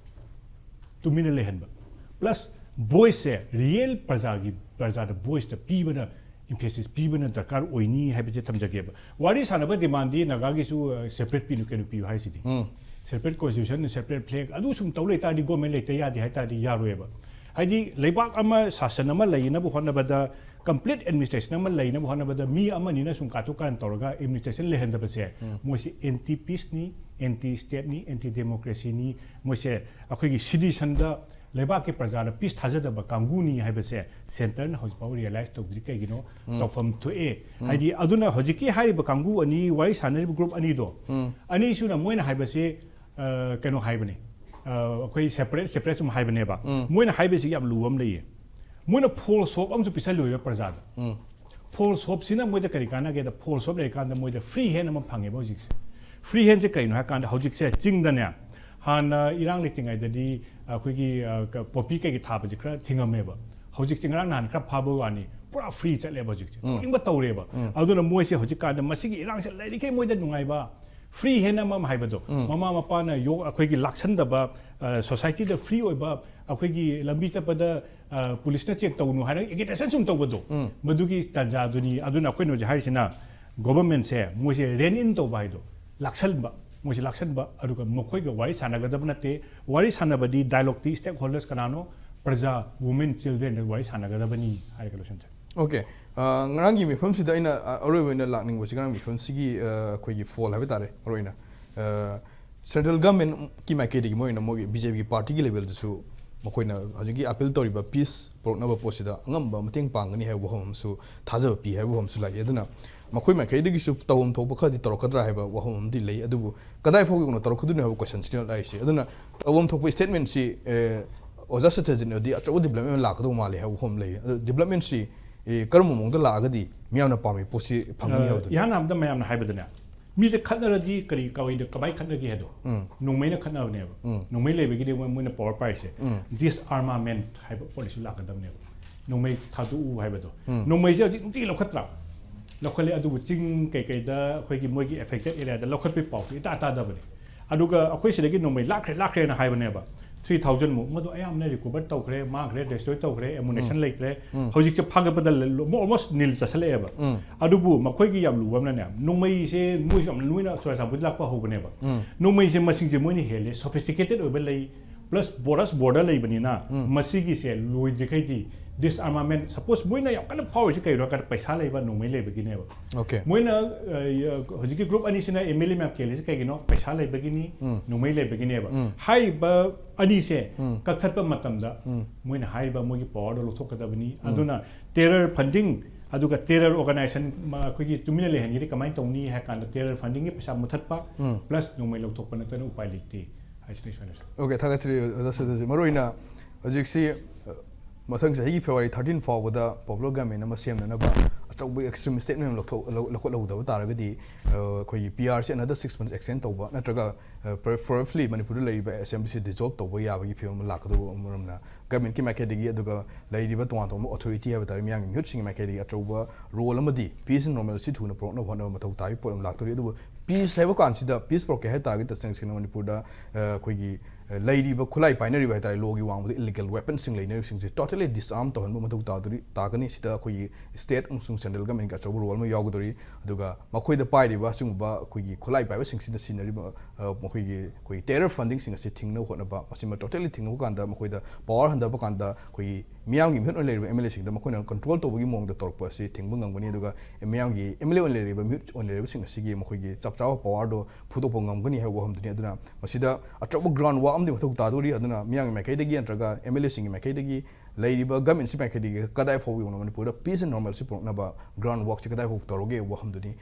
ꯇꯨꯃꯤꯟꯅ ꯂꯩꯍꯟꯕ꯫ Plus voice ꯁꯦ real ꯄ꯭ꯔꯖꯥꯒꯤ, ꯄ꯭ꯔꯖꯥꯗ voice ꯇ ꯄꯤꯕꯅ, emphasis ꯄꯤꯕꯅ ꯗꯔꯀꯥꯔ ꯑꯣꯏꯅꯤ ꯍꯥꯏꯕꯁꯦ ꯊꯝꯖꯒꯦꯕ꯫ ꯋꯥꯔꯤ ꯁꯥꯟꯅꯕ demand ꯗꯤ ꯅꯥꯒꯥꯒꯤꯁꯨ, ꯑ, separate ꯄꯤꯌꯨ, ꯀꯩꯅꯣ ꯄꯤꯌꯨ ꯍꯥꯏꯁꯤꯗꯤ꯫ Separate constitution, separate flag, ꯑꯗꯨ ꯁꯨꯝ ꯇꯧ ꯂꯩ ꯇꯥꯔꯗꯤ, government ꯂꯩꯇ ꯌꯥꯗꯦ ꯍꯥꯏ ꯇꯥꯔꯗꯤ ꯌꯥꯔꯣꯏꯕ꯫ ꯍꯥꯏꯗꯤ ꯂꯩꯕꯥꯛ ꯑꯃ, ꯁꯥꯁꯟ ꯑꯃ ꯂꯩꯅꯕ ꯍꯣꯠꯅꯕꯗ, complete administration ꯑꯃ ꯂꯩꯅꯕ ꯍꯣꯠꯅꯕꯗ ꯃꯤ ꯑꯃꯅꯤꯅ ꯁꯨꯝ ꯀꯥꯊꯣꯛ ꯀꯥꯔꯟ ꯇꯧꯔꯒ administration ꯂꯩꯍꯟꯗꯕꯁꯦ, ꯃꯣꯏꯁꯦ anti peace ꯅꯤ, anti state ꯅꯤ, anti democracy ꯅꯤ꯫ ꯃꯣꯏꯁꯦ ꯑꯩꯈꯣꯏꯒꯤ sedition ꯗ ꯂꯩꯕꯥꯛꯀꯤ ꯄ꯭ꯔꯖꯥꯗ peace ꯊꯥꯖꯗꯕ ꯀꯥꯡꯕꯨꯅꯤ ꯍꯥꯏꯕꯁꯦ centre ꯅ ꯍꯧꯖꯤꯛꯐꯥꯎ realize ꯇꯧꯗ꯭ꯔꯤ꯫ ꯀꯩꯒꯤꯅꯣ? ꯇꯧꯐꯝ ꯊꯣꯛꯑꯦ꯫ ꯍꯥꯏꯗꯤ ꯑꯗꯨꯅ ꯍꯧꯖꯤꯛꯀꯤ ꯍꯥꯏꯔꯤꯕ ꯀꯥꯡꯕꯨ ꯑꯅꯤ, ꯋꯥꯔꯤ ꯁꯥꯟꯅꯔꯤꯕ group ꯑꯅꯤꯗꯣ, ꯑꯅꯤꯁꯨꯅ ꯃꯣꯏꯅ ꯍꯥꯏꯕꯁꯤ, ꯑ, ꯀꯩꯅꯣ ꯍꯥꯏꯕꯅꯤ, ꯑ, ꯑꯩꯈꯣꯏ separate separate ꯁꯨꯝ ꯍꯥꯏꯕꯅꯦꯕ꯫ ꯃꯣꯏꯅ ꯍꯥꯏꯕꯁꯤ ꯌꯥꯝ ꯂꯨꯕ ꯑꯃ ꯂꯩꯌꯦ꯫ ꯃꯣꯏꯅ false hope ꯑꯃꯁꯨ ꯄꯤꯁꯜꯂꯣꯏꯕ ꯄ꯭ꯔꯖꯥꯗ꯫ False hope ꯁꯤꯅ ꯃꯣꯏꯗ ꯀꯔꯤ ꯀꯥꯟꯅꯒꯦꯗ, false hope ꯂꯩꯔꯀꯥꯟꯗ ꯃꯣꯏꯗ free hand ꯑꯃ ꯐꯪꯉꯦꯕ ꯍꯧꯖꯤꯛꯁꯦ꯫ Free hand ꯁꯦ ꯀꯩꯅꯣ ꯍꯥꯏ ꯀꯥꯟꯗ, ꯍꯧꯖꯤꯛꯁꯦ ꯆꯤꯡꯗꯅꯦ, ꯍꯥꯟꯅ ꯏꯔꯥꯡ ꯂꯩꯇ꯭ꯔꯤꯉꯩꯗꯗꯤ ꯑꯩꯈꯣꯏꯒꯤ, ꯑ, ꯀ-, poppy ꯀꯩꯀꯩ ꯊꯥꯕꯁꯦ ꯈꯔ ꯊꯤꯡꯉꯝꯃꯦꯕ꯫ ꯍꯧꯖꯤꯛꯁꯦ ꯉꯔꯥꯡ ꯅꯍꯥꯟ ꯈꯔ ꯐꯥꯕ ꯋꯥꯅꯤ, ꯄꯨꯔꯥ free ꯆꯠꯂꯦꯕ ꯍꯧꯖꯤꯛꯁꯦ꯫ ꯇꯧꯅꯤꯡꯕ ꯇꯧꯔꯦꯕ꯫ ꯑꯗꯨꯅ ꯃꯣꯏꯁꯦ ꯍꯧꯖꯤꯛꯀꯥꯟꯗ ꯃꯁꯤꯒꯤ ꯏꯔꯥꯡꯁꯦ ꯂꯩꯔꯤꯈꯩ ꯃꯣꯏꯗ ꯅꯨꯡꯉꯥꯏꯕ, free hand ꯑꯃ ꯍꯥꯏꯕꯗꯣ, ꯃꯃꯥ ꯃꯄꯥꯅ ꯌꯣꯛ-, ꯑꯩꯈꯣꯏꯒꯤ ꯂꯥꯛꯁꯟꯗꯕ, ꯑ, society ꯗ free ꯑꯣꯏꯕ, ꯑꯩꯈꯣꯏꯒꯤ ꯂꯝꯕꯤ ꯆꯠꯄꯗ, ꯑ, police ꯅ check ꯇꯧꯅꯨ ꯍꯥꯏꯔꯒ agitation ꯁꯨꯝ ꯇꯧꯕꯗꯣ, ꯃꯗꯨꯒꯤ ꯇꯥꯟꯖꯥꯗꯨꯅꯤ꯫ ꯑꯗꯨꯅ ꯑꯩꯈꯣꯏꯅ ꯍꯧꯖꯤꯛ ꯍꯥꯏꯔꯤꯁꯤꯅ government ꯁꯦ ꯃꯣꯏꯁꯦ rein in ꯇꯧꯕ ꯍꯥꯏꯗꯣ, ꯂꯥꯛꯁꯟꯕ, ꯃꯣꯏꯁꯦ ꯂꯥꯛꯁꯟꯕ, ꯑꯗꯨꯒ ꯃꯈꯣꯏꯒ ꯋꯥꯔꯤ ꯁꯥꯟꯅꯒꯗꯕ ꯅꯠꯇꯦ꯫ ꯋꯥꯔꯤ ꯁꯥꯟꯅꯕꯗꯤ dialogue ꯇꯤ stakeholders ꯀꯅꯥꯅꯣ? ꯄ꯭ꯔꯖꯥ, women, children ꯗ ꯋꯥꯔꯤ ꯁꯥꯟꯅꯒꯗꯕꯅꯤ ꯍꯥꯏꯔꯒ ꯂꯣꯏꯁꯤꯟꯖꯔꯦ꯫ Okay꯫ ꯑ, ꯉꯔꯥꯡꯒꯤ ꯃꯤꯐꯝꯁꯤꯗ ꯑꯩꯅ, ꯑ, ꯑꯔꯣꯏꯕ ꯑꯣꯏꯅ ꯂꯥꯛꯅꯤꯡꯕꯁꯤ, ꯉꯔꯥꯡ ꯃꯤꯐꯝꯁꯤꯒꯤ, ꯑ, ꯑꯩꯈꯣꯏꯒꯤ fall ꯍꯥꯏꯕ ꯇꯥꯔꯦ, ꯃꯔꯨ ꯑꯣꯏꯅ, ꯑ, central government ꯀꯤ ꯃꯥꯏꯀꯩꯗꯒꯤ ꯃꯣꯏꯅ ꯃꯣꯏꯒꯤ B J P ꯒꯤ party ꯒꯤ level ꯗꯁꯨ ꯃꯈꯣꯏꯅ ꯍꯧꯖꯤꯛꯀꯤ appeal ꯇꯧꯔꯤꯕ peace ꯄꯨꯔꯛꯅꯕ ꯄꯣꯠꯁꯤꯗ ꯑꯉꯝꯕ ꯃꯇꯦꯡ ꯄꯥꯡꯒꯅꯤ ꯍꯥꯏꯕ ꯋꯥꯐꯝ ꯑꯃꯁꯨ, ꯊꯥꯖꯕ ꯄꯤ ꯍꯥꯏꯕ ꯋꯥꯐꯝꯁꯨ ꯂꯥꯛꯏ꯫ ꯑꯗꯨꯅ ꯃꯈꯣꯏ ꯃꯥꯏꯀꯩꯗꯒꯤꯁꯨ ꯇꯧꯐꯝ ꯊꯣꯛꯄ ꯈꯔꯗꯤ ꯇꯧꯔꯛꯀꯗ꯭ꯔꯥ ꯍꯥꯏꯕ ꯋꯥꯐꯝ ꯑꯃꯗꯤ ꯂꯩ꯫ ꯑꯗꯨꯕꯨ ꯀꯗꯥꯏ ꯐꯥꯎ ꯌꯧꯅ ꯇꯧꯔꯛꯀꯗꯣꯏꯅꯣ ꯍꯥꯏꯕ question ꯁꯤꯅꯦ ꯂꯥꯛꯏꯁꯦ꯫ ꯑꯗꯨꯅ ꯇꯧꯐꯝ ꯊꯣꯛꯄ statement ꯁꯤ, ꯑꯦ, ꯑꯣꯖꯥ ꯁꯇ꯭ꯌꯖꯤꯠꯅꯗꯤ ꯑꯆꯧꯕ ꯗꯤꯕ꯭ꯂꯞꯃꯦꯟ ꯂꯥꯛꯀꯗꯧ ꯃꯥꯜꯂꯦ ꯍꯥꯏꯕ ꯋꯥꯐꯝ ꯂꯩ꯫ ꯑꯗꯣ ꯗꯤꯕ꯭ꯂꯞꯃꯦꯟꯁꯤ, ꯑꯦ, ꯀꯔꯝꯕ ꯃꯑꯣꯡꯗ ꯂꯥꯛꯑꯒꯗꯤ ꯃꯤꯌꯥꯝꯅ ꯄꯥꯝꯃꯤ ꯄꯣꯠꯁꯤ ꯐꯪꯒꯅꯤ ꯍꯥꯏꯕꯗꯨꯅꯤ꯫ ꯏꯍꯥꯟ ꯍꯥꯟꯕꯗ ꯃꯌꯥꯝꯅ ꯍꯥꯏꯕꯗꯅꯦ, ꯃꯤꯁꯦ ꯈꯠꯅꯔꯗꯤ ꯀꯔꯤ ꯀꯋꯥꯏꯗ ꯀꯃꯥꯏꯅ ꯈꯠꯅꯒꯦ ꯍꯥꯏꯗꯣ, ꯎꯝ꯫ ꯅꯣꯡꯃꯩꯅ ꯈꯠꯅꯕꯅꯦꯕ꯫ ꯎꯝ꯫ ꯅꯣꯡꯃꯩ ꯂꯩꯕꯒꯤꯗꯤ ꯃꯣꯏ, ꯃꯣꯏꯅ ꯄꯋꯥꯔ ꯄꯥꯏꯔꯤꯁꯦ꯫ ꯎꯝ꯫ Disarmament ꯍꯥꯏꯕ ꯄꯣꯠꯁꯨ ꯂꯥꯛꯀꯗꯕꯅꯦꯕ꯫ ꯅꯣꯡꯃꯩ ꯊꯥꯗꯣꯛꯎ ꯍꯥꯏꯕꯗꯣ꯫ ꯎꯝ꯫ ꯅꯣꯡꯃꯩꯁꯦ ꯍꯧꯖꯤꯛ ꯅꯨꯡꯇꯤ ꯂꯧꯈꯠꯇ꯭ꯔꯥ? ꯂꯧꯈꯠꯂꯦ, ꯑꯗꯨꯕꯨ ꯆꯤꯡ ꯀꯩꯀꯩꯗ ꯑꯩꯈꯣꯏꯒꯤ ꯃꯣꯏꯒꯤ affected areaꯗ ꯂꯧꯈꯠꯄꯒꯤ ꯄꯥꯎꯁꯦ ꯏꯇꯥ ꯇꯥꯗꯕꯅꯦ꯫ ꯑꯗꯨꯒ ꯑꯩꯈꯣꯏ ꯁꯤꯗꯒꯤ ꯅꯣꯡꯃꯩ ꯂꯥꯛꯈ꯭ꯔꯦ, ꯂꯥꯛꯈ꯭ꯔꯦꯅ ꯍꯥꯏꯕꯅꯦꯕ, three thousand ꯃꯨꯛ꯫ ꯃꯗꯨ ꯑꯌꯥꯝꯕꯅ recover ꯇꯧꯈ꯭ꯔꯦ, ꯃꯥꯡꯈ꯭ꯔꯦ, destroy ꯇꯧꯈ꯭ꯔꯦ, ammunition ꯂꯩꯇ꯭ꯔꯦ꯫ ꯎꯝ꯫ ꯍꯧꯖꯤꯛꯁꯦ ꯐꯥꯒꯠꯄꯗ ꯂ-, almost nil ꯆꯠꯁꯜꯂꯛꯑꯦꯕ꯫ ꯎꯝ꯫ ꯑꯗꯨꯕꯨ ꯃꯈꯣꯏꯒꯤ ꯌꯥꯝ ꯂꯨꯕ ꯑꯃꯅꯅꯦ, ꯅꯣꯡꯃꯩꯁꯦ ꯃꯣꯏꯁꯨ ꯌꯥꯝ ꯂꯣꯏꯅ ꯆꯨꯔꯥꯆꯥꯟꯄꯨꯔꯗ ꯂꯥꯛꯄ ꯍꯧꯕꯅꯦꯕ꯫ ꯎꯝ꯫ ꯅꯣꯡꯃꯩꯁꯦ ꯃꯁꯤꯡꯁꯦ ꯃꯣꯏꯅ ꯍꯦꯜꯂꯦ, sophisticated ꯑꯣꯏꯕ ꯂꯩ, plus ꯕꯣꯔꯗꯔ ꯕꯣꯔꯗꯔ ꯂꯩꯕꯅꯤꯅ ꯎꯝ꯫ ꯃꯁꯤꯒꯤꯁꯦ ꯂꯣꯏꯗ꯭ꯔꯤꯈꯩꯗꯤ disarmament, suppose ꯃꯣꯏꯅ ꯌꯥꯝ ꯀꯟꯅ ꯐꯥꯎꯔꯤꯁꯦ ꯀꯩꯅꯣ ꯍꯥꯏꯔꯀꯥꯟꯗ ꯄꯩꯁꯥ ꯂꯩꯕ, ꯅꯣꯡꯃꯩ ꯂꯩꯕꯒꯤꯅꯦꯕ꯫ Okay꯫ ꯃꯣꯏꯅ, ꯑ, ꯍꯧꯖꯤꯛꯀꯤ group ꯑꯅꯤꯁꯤꯅ MLA ꯃꯌꯥꯝ ꯀꯦꯜꯂꯤꯁꯦ ꯀꯩꯒꯤꯅꯣ? ꯄꯩꯁꯥ ꯂꯩꯕꯒꯤꯅꯤ, ꯎꯝ꯫ ꯅꯣꯡꯃꯩ ꯂꯩꯕꯒꯤꯅꯦꯕ꯫ ꯎꯝ꯫ ꯍꯥꯏꯔꯤꯕ ꯑꯅꯤꯁꯦ ꯎꯝ꯫ ꯀꯛꯊꯠꯄ ꯃꯇꯝꯗ ꯎꯝ꯫ ꯃꯣꯏꯅ ꯍꯥꯏꯔꯤꯕ ꯃꯣꯏꯒꯤ ꯄꯋꯥꯔꯗꯣ ꯂꯧꯊꯣꯛꯀꯗꯕꯅꯤ꯫ ꯎꯝ꯫ ꯑꯗꯨꯅ terror funding, ꯑꯗꯨꯒ terror organization ꯃ-, ꯑꯩꯈꯣꯏꯒꯤ ꯇꯨꯃꯤꯟꯅ ꯂꯩꯍꯟꯒꯦꯗꯤ ꯀꯃꯥꯏꯅ ꯇꯧꯅꯤ ꯍꯥꯏ ꯀꯥꯟꯗ terror fundingꯒꯤ ꯄꯩꯁꯥ ꯃꯨꯊꯠꯄ, ꯎꯝ꯫ plus ꯅꯣꯡꯃꯩ ꯂꯧꯊꯣꯛꯄ ꯅꯠꯇꯅ ꯎꯄꯥꯏ ꯂꯩꯇꯦ ꯍꯥꯏꯁꯤꯅꯤ ꯁ꯭ꯋꯥꯏꯗꯁꯨ꯫ Okay, ꯊꯥꯒꯠꯆꯔꯤ ꯑꯣꯖꯥ ꯁꯇ꯭ꯌꯖꯤꯠ꯫ ꯃꯔꯨꯑꯣꯏꯅ ꯍꯧꯖꯤꯛꯁꯤ, ꯑ, ꯃꯊꯪ ꯆꯍꯤꯒꯤ February thirteen ꯐꯥꯎꯕꯗ popular government ꯑꯃ ꯁꯦꯝꯅꯅꯕ ꯑꯆꯧꯕ extreme statement ꯑꯃ ꯂꯧꯊꯣꯛ-, ꯂꯧ-, ꯂꯧꯈꯠꯍꯧꯗꯕ ꯇꯥꯔꯒꯗꯤ, ꯑ, ꯑꯩꯈꯣꯏꯒꯤ PR ꯁꯤ another six months extend ꯇꯧꯕ ꯅꯠꯇ꯭ꯔꯒ, ꯑ, pre-, preferably ꯃꯅꯤꯄꯨꯔꯗ ꯂꯩꯔꯤꯕ assembly ꯁꯤ dissolve ꯇꯧꯕ ꯌꯥꯕꯒꯤ ꯐꯤꯕꯝ ꯑꯃ ꯂꯥꯛꯀꯗꯧꯕ ꯃꯔꯝꯅ governmentꯀꯤ ꯃꯥꯏꯀꯩꯗꯒꯤ, ꯑꯗꯨꯒ ꯂꯩꯔꯤꯕ ꯇꯣꯉꯥꯟ ꯇꯣꯉꯥꯟꯕ authority ꯍꯥꯏꯕ ꯇꯥꯔꯦ, ꯃꯤꯌꯥꯝꯒꯤ ꯃꯤꯍꯨꯠꯁꯤꯡꯒꯤ ꯃꯥꯏꯀꯩꯗꯒꯤ ꯑꯆꯧꯕ role ꯑꯃꯗꯤ peace and normalcy ꯊꯨꯅ ꯄꯨꯔꯛꯅꯕ ꯍꯣꯠꯅꯕ ꯃꯊꯧ ꯇꯥꯕꯒꯤ ꯄꯣꯠ ꯑꯃ ꯂꯥꯛꯇꯣꯔꯤ꯫ ꯑꯗꯨꯕꯨ peace ꯍꯥꯏꯕ ꯀꯥꯟꯁꯤꯗ, peace ꯄꯨꯔꯛꯀꯦ ꯍꯥꯏ ꯇꯥꯔꯒꯗꯤ ꯇꯁꯦꯡ ꯁꯦꯡꯅ ꯃꯅꯤꯄꯨꯔꯗ, ꯑ, ꯑꯩꯈꯣꯏꯒꯤ, ꯑ, ꯂꯩꯔꯤꯕ ꯈꯨꯠꯂꯥꯏ ꯄꯥꯏꯅꯔꯤꯕ ꯍꯥꯏ ꯇꯥꯔꯦ, lawꯒꯤ ꯋꯥꯡꯃꯗ illegal weaponsꯁꯤꯡ ꯂꯩꯅꯔꯤꯕꯁꯤꯡꯁꯦ totally disarm ꯇꯧꯍꯟꯕ ꯃꯊꯧ ꯇꯥꯗꯣꯔꯤ, ꯇꯥꯒꯅꯤ꯫ ꯁꯤꯗ ꯑꯩꯈꯣꯏꯒꯤ state ꯑꯃꯁꯨꯡ central governmentꯀꯤ ꯑꯆꯧꯕ role ꯑꯃ ꯌꯥꯎꯒꯗꯧꯔꯤ꯫ ꯑꯗꯨꯒ ꯃꯈꯣꯏꯗ ꯄꯥꯏꯔꯤꯕ ꯑꯁꯤꯒꯨꯝꯕ ꯑꯩꯈꯣꯏꯒꯤ ꯈꯨꯠꯂꯥꯏ ꯄꯥꯏꯕꯁꯤꯡꯁꯤꯅ ꯁꯤꯖꯤꯟꯅꯔꯤꯕ, ꯑ, ꯃꯈꯣꯏꯒꯤ, ꯑꯩꯈꯣꯏꯒꯤ terror fundingꯁꯤꯡ ꯑꯁꯤ ꯊꯤꯡꯅꯕ ꯍꯣꯠꯅꯕ, ꯃꯁꯤꯃ totally ꯊꯤꯡꯕ ꯀꯥꯟꯗ ꯃꯈꯣꯏꯗ power ꯍꯟꯊꯕ ꯀꯥꯟꯗ ꯑꯩꯈꯣꯏꯒꯤ ꯃꯤꯌꯥꯝꯒꯤ ꯃꯤꯍꯨꯠ ꯑꯣꯏꯅ ꯂꯩꯔꯤꯕ MLAꯁꯤꯡꯗ ꯃꯈꯣꯏꯅ control ꯇꯧꯕꯒꯤ ꯃꯑꯣꯡꯗ ꯇꯧꯔꯛꯄ ꯑꯁꯤ ꯊꯤꯡꯕ ꯉꯝꯒꯅꯤ꯫ ꯑꯗꯨꯒ ꯃꯤꯌꯥꯝꯒꯤ MLA ꯑꯣꯏꯅ ꯂꯩꯔꯤꯕ, ꯃꯤꯍꯨꯠ ꯑꯣꯏꯅ ꯂꯩꯔꯤꯕꯁꯤꯡ ꯑꯁꯤꯒꯤ ꯃꯈꯣꯏꯒꯤ ꯆꯞ ꯆꯥꯕ powerꯗꯣ ꯐꯨꯗꯣꯛꯄ ꯉꯝꯒꯅꯤ ꯍꯥꯏꯕ ꯋꯥꯐꯝꯗꯨꯅꯤ꯫ ꯑꯗꯨꯅ ꯃꯁꯤꯗ ꯑꯆꯧꯕ ground work ꯑꯃꯗꯤ ꯃꯊꯧ ꯇꯥꯗꯣꯔꯤ꯫ ꯑꯗꯨꯅ ꯃꯤꯌꯥꯝꯒꯤ ꯃꯥꯏꯀꯩꯗꯒꯤ ꯅꯠꯇ꯭ꯔꯒ MLAꯁꯤꯡꯒꯤ ꯃꯥꯏꯀꯩꯗꯒꯤ, ꯂꯩꯔꯤꯕ governmentꯁꯤ ꯃꯥꯏꯀꯩꯗꯒꯤ ꯀꯗꯥꯏ ꯐꯥꯎꯕ ꯌꯧꯅ ꯃꯅꯤꯄꯨꯔꯗ peace and normalcy ꯄꯨꯔꯛꯅꯕ ground workꯁꯤ ꯀꯗꯥꯏ ꯐꯥꯎꯕ ꯇꯧꯔꯒꯦ ꯍꯥꯏꯕ ꯋꯥꯐꯝꯗꯨꯅꯤ꯫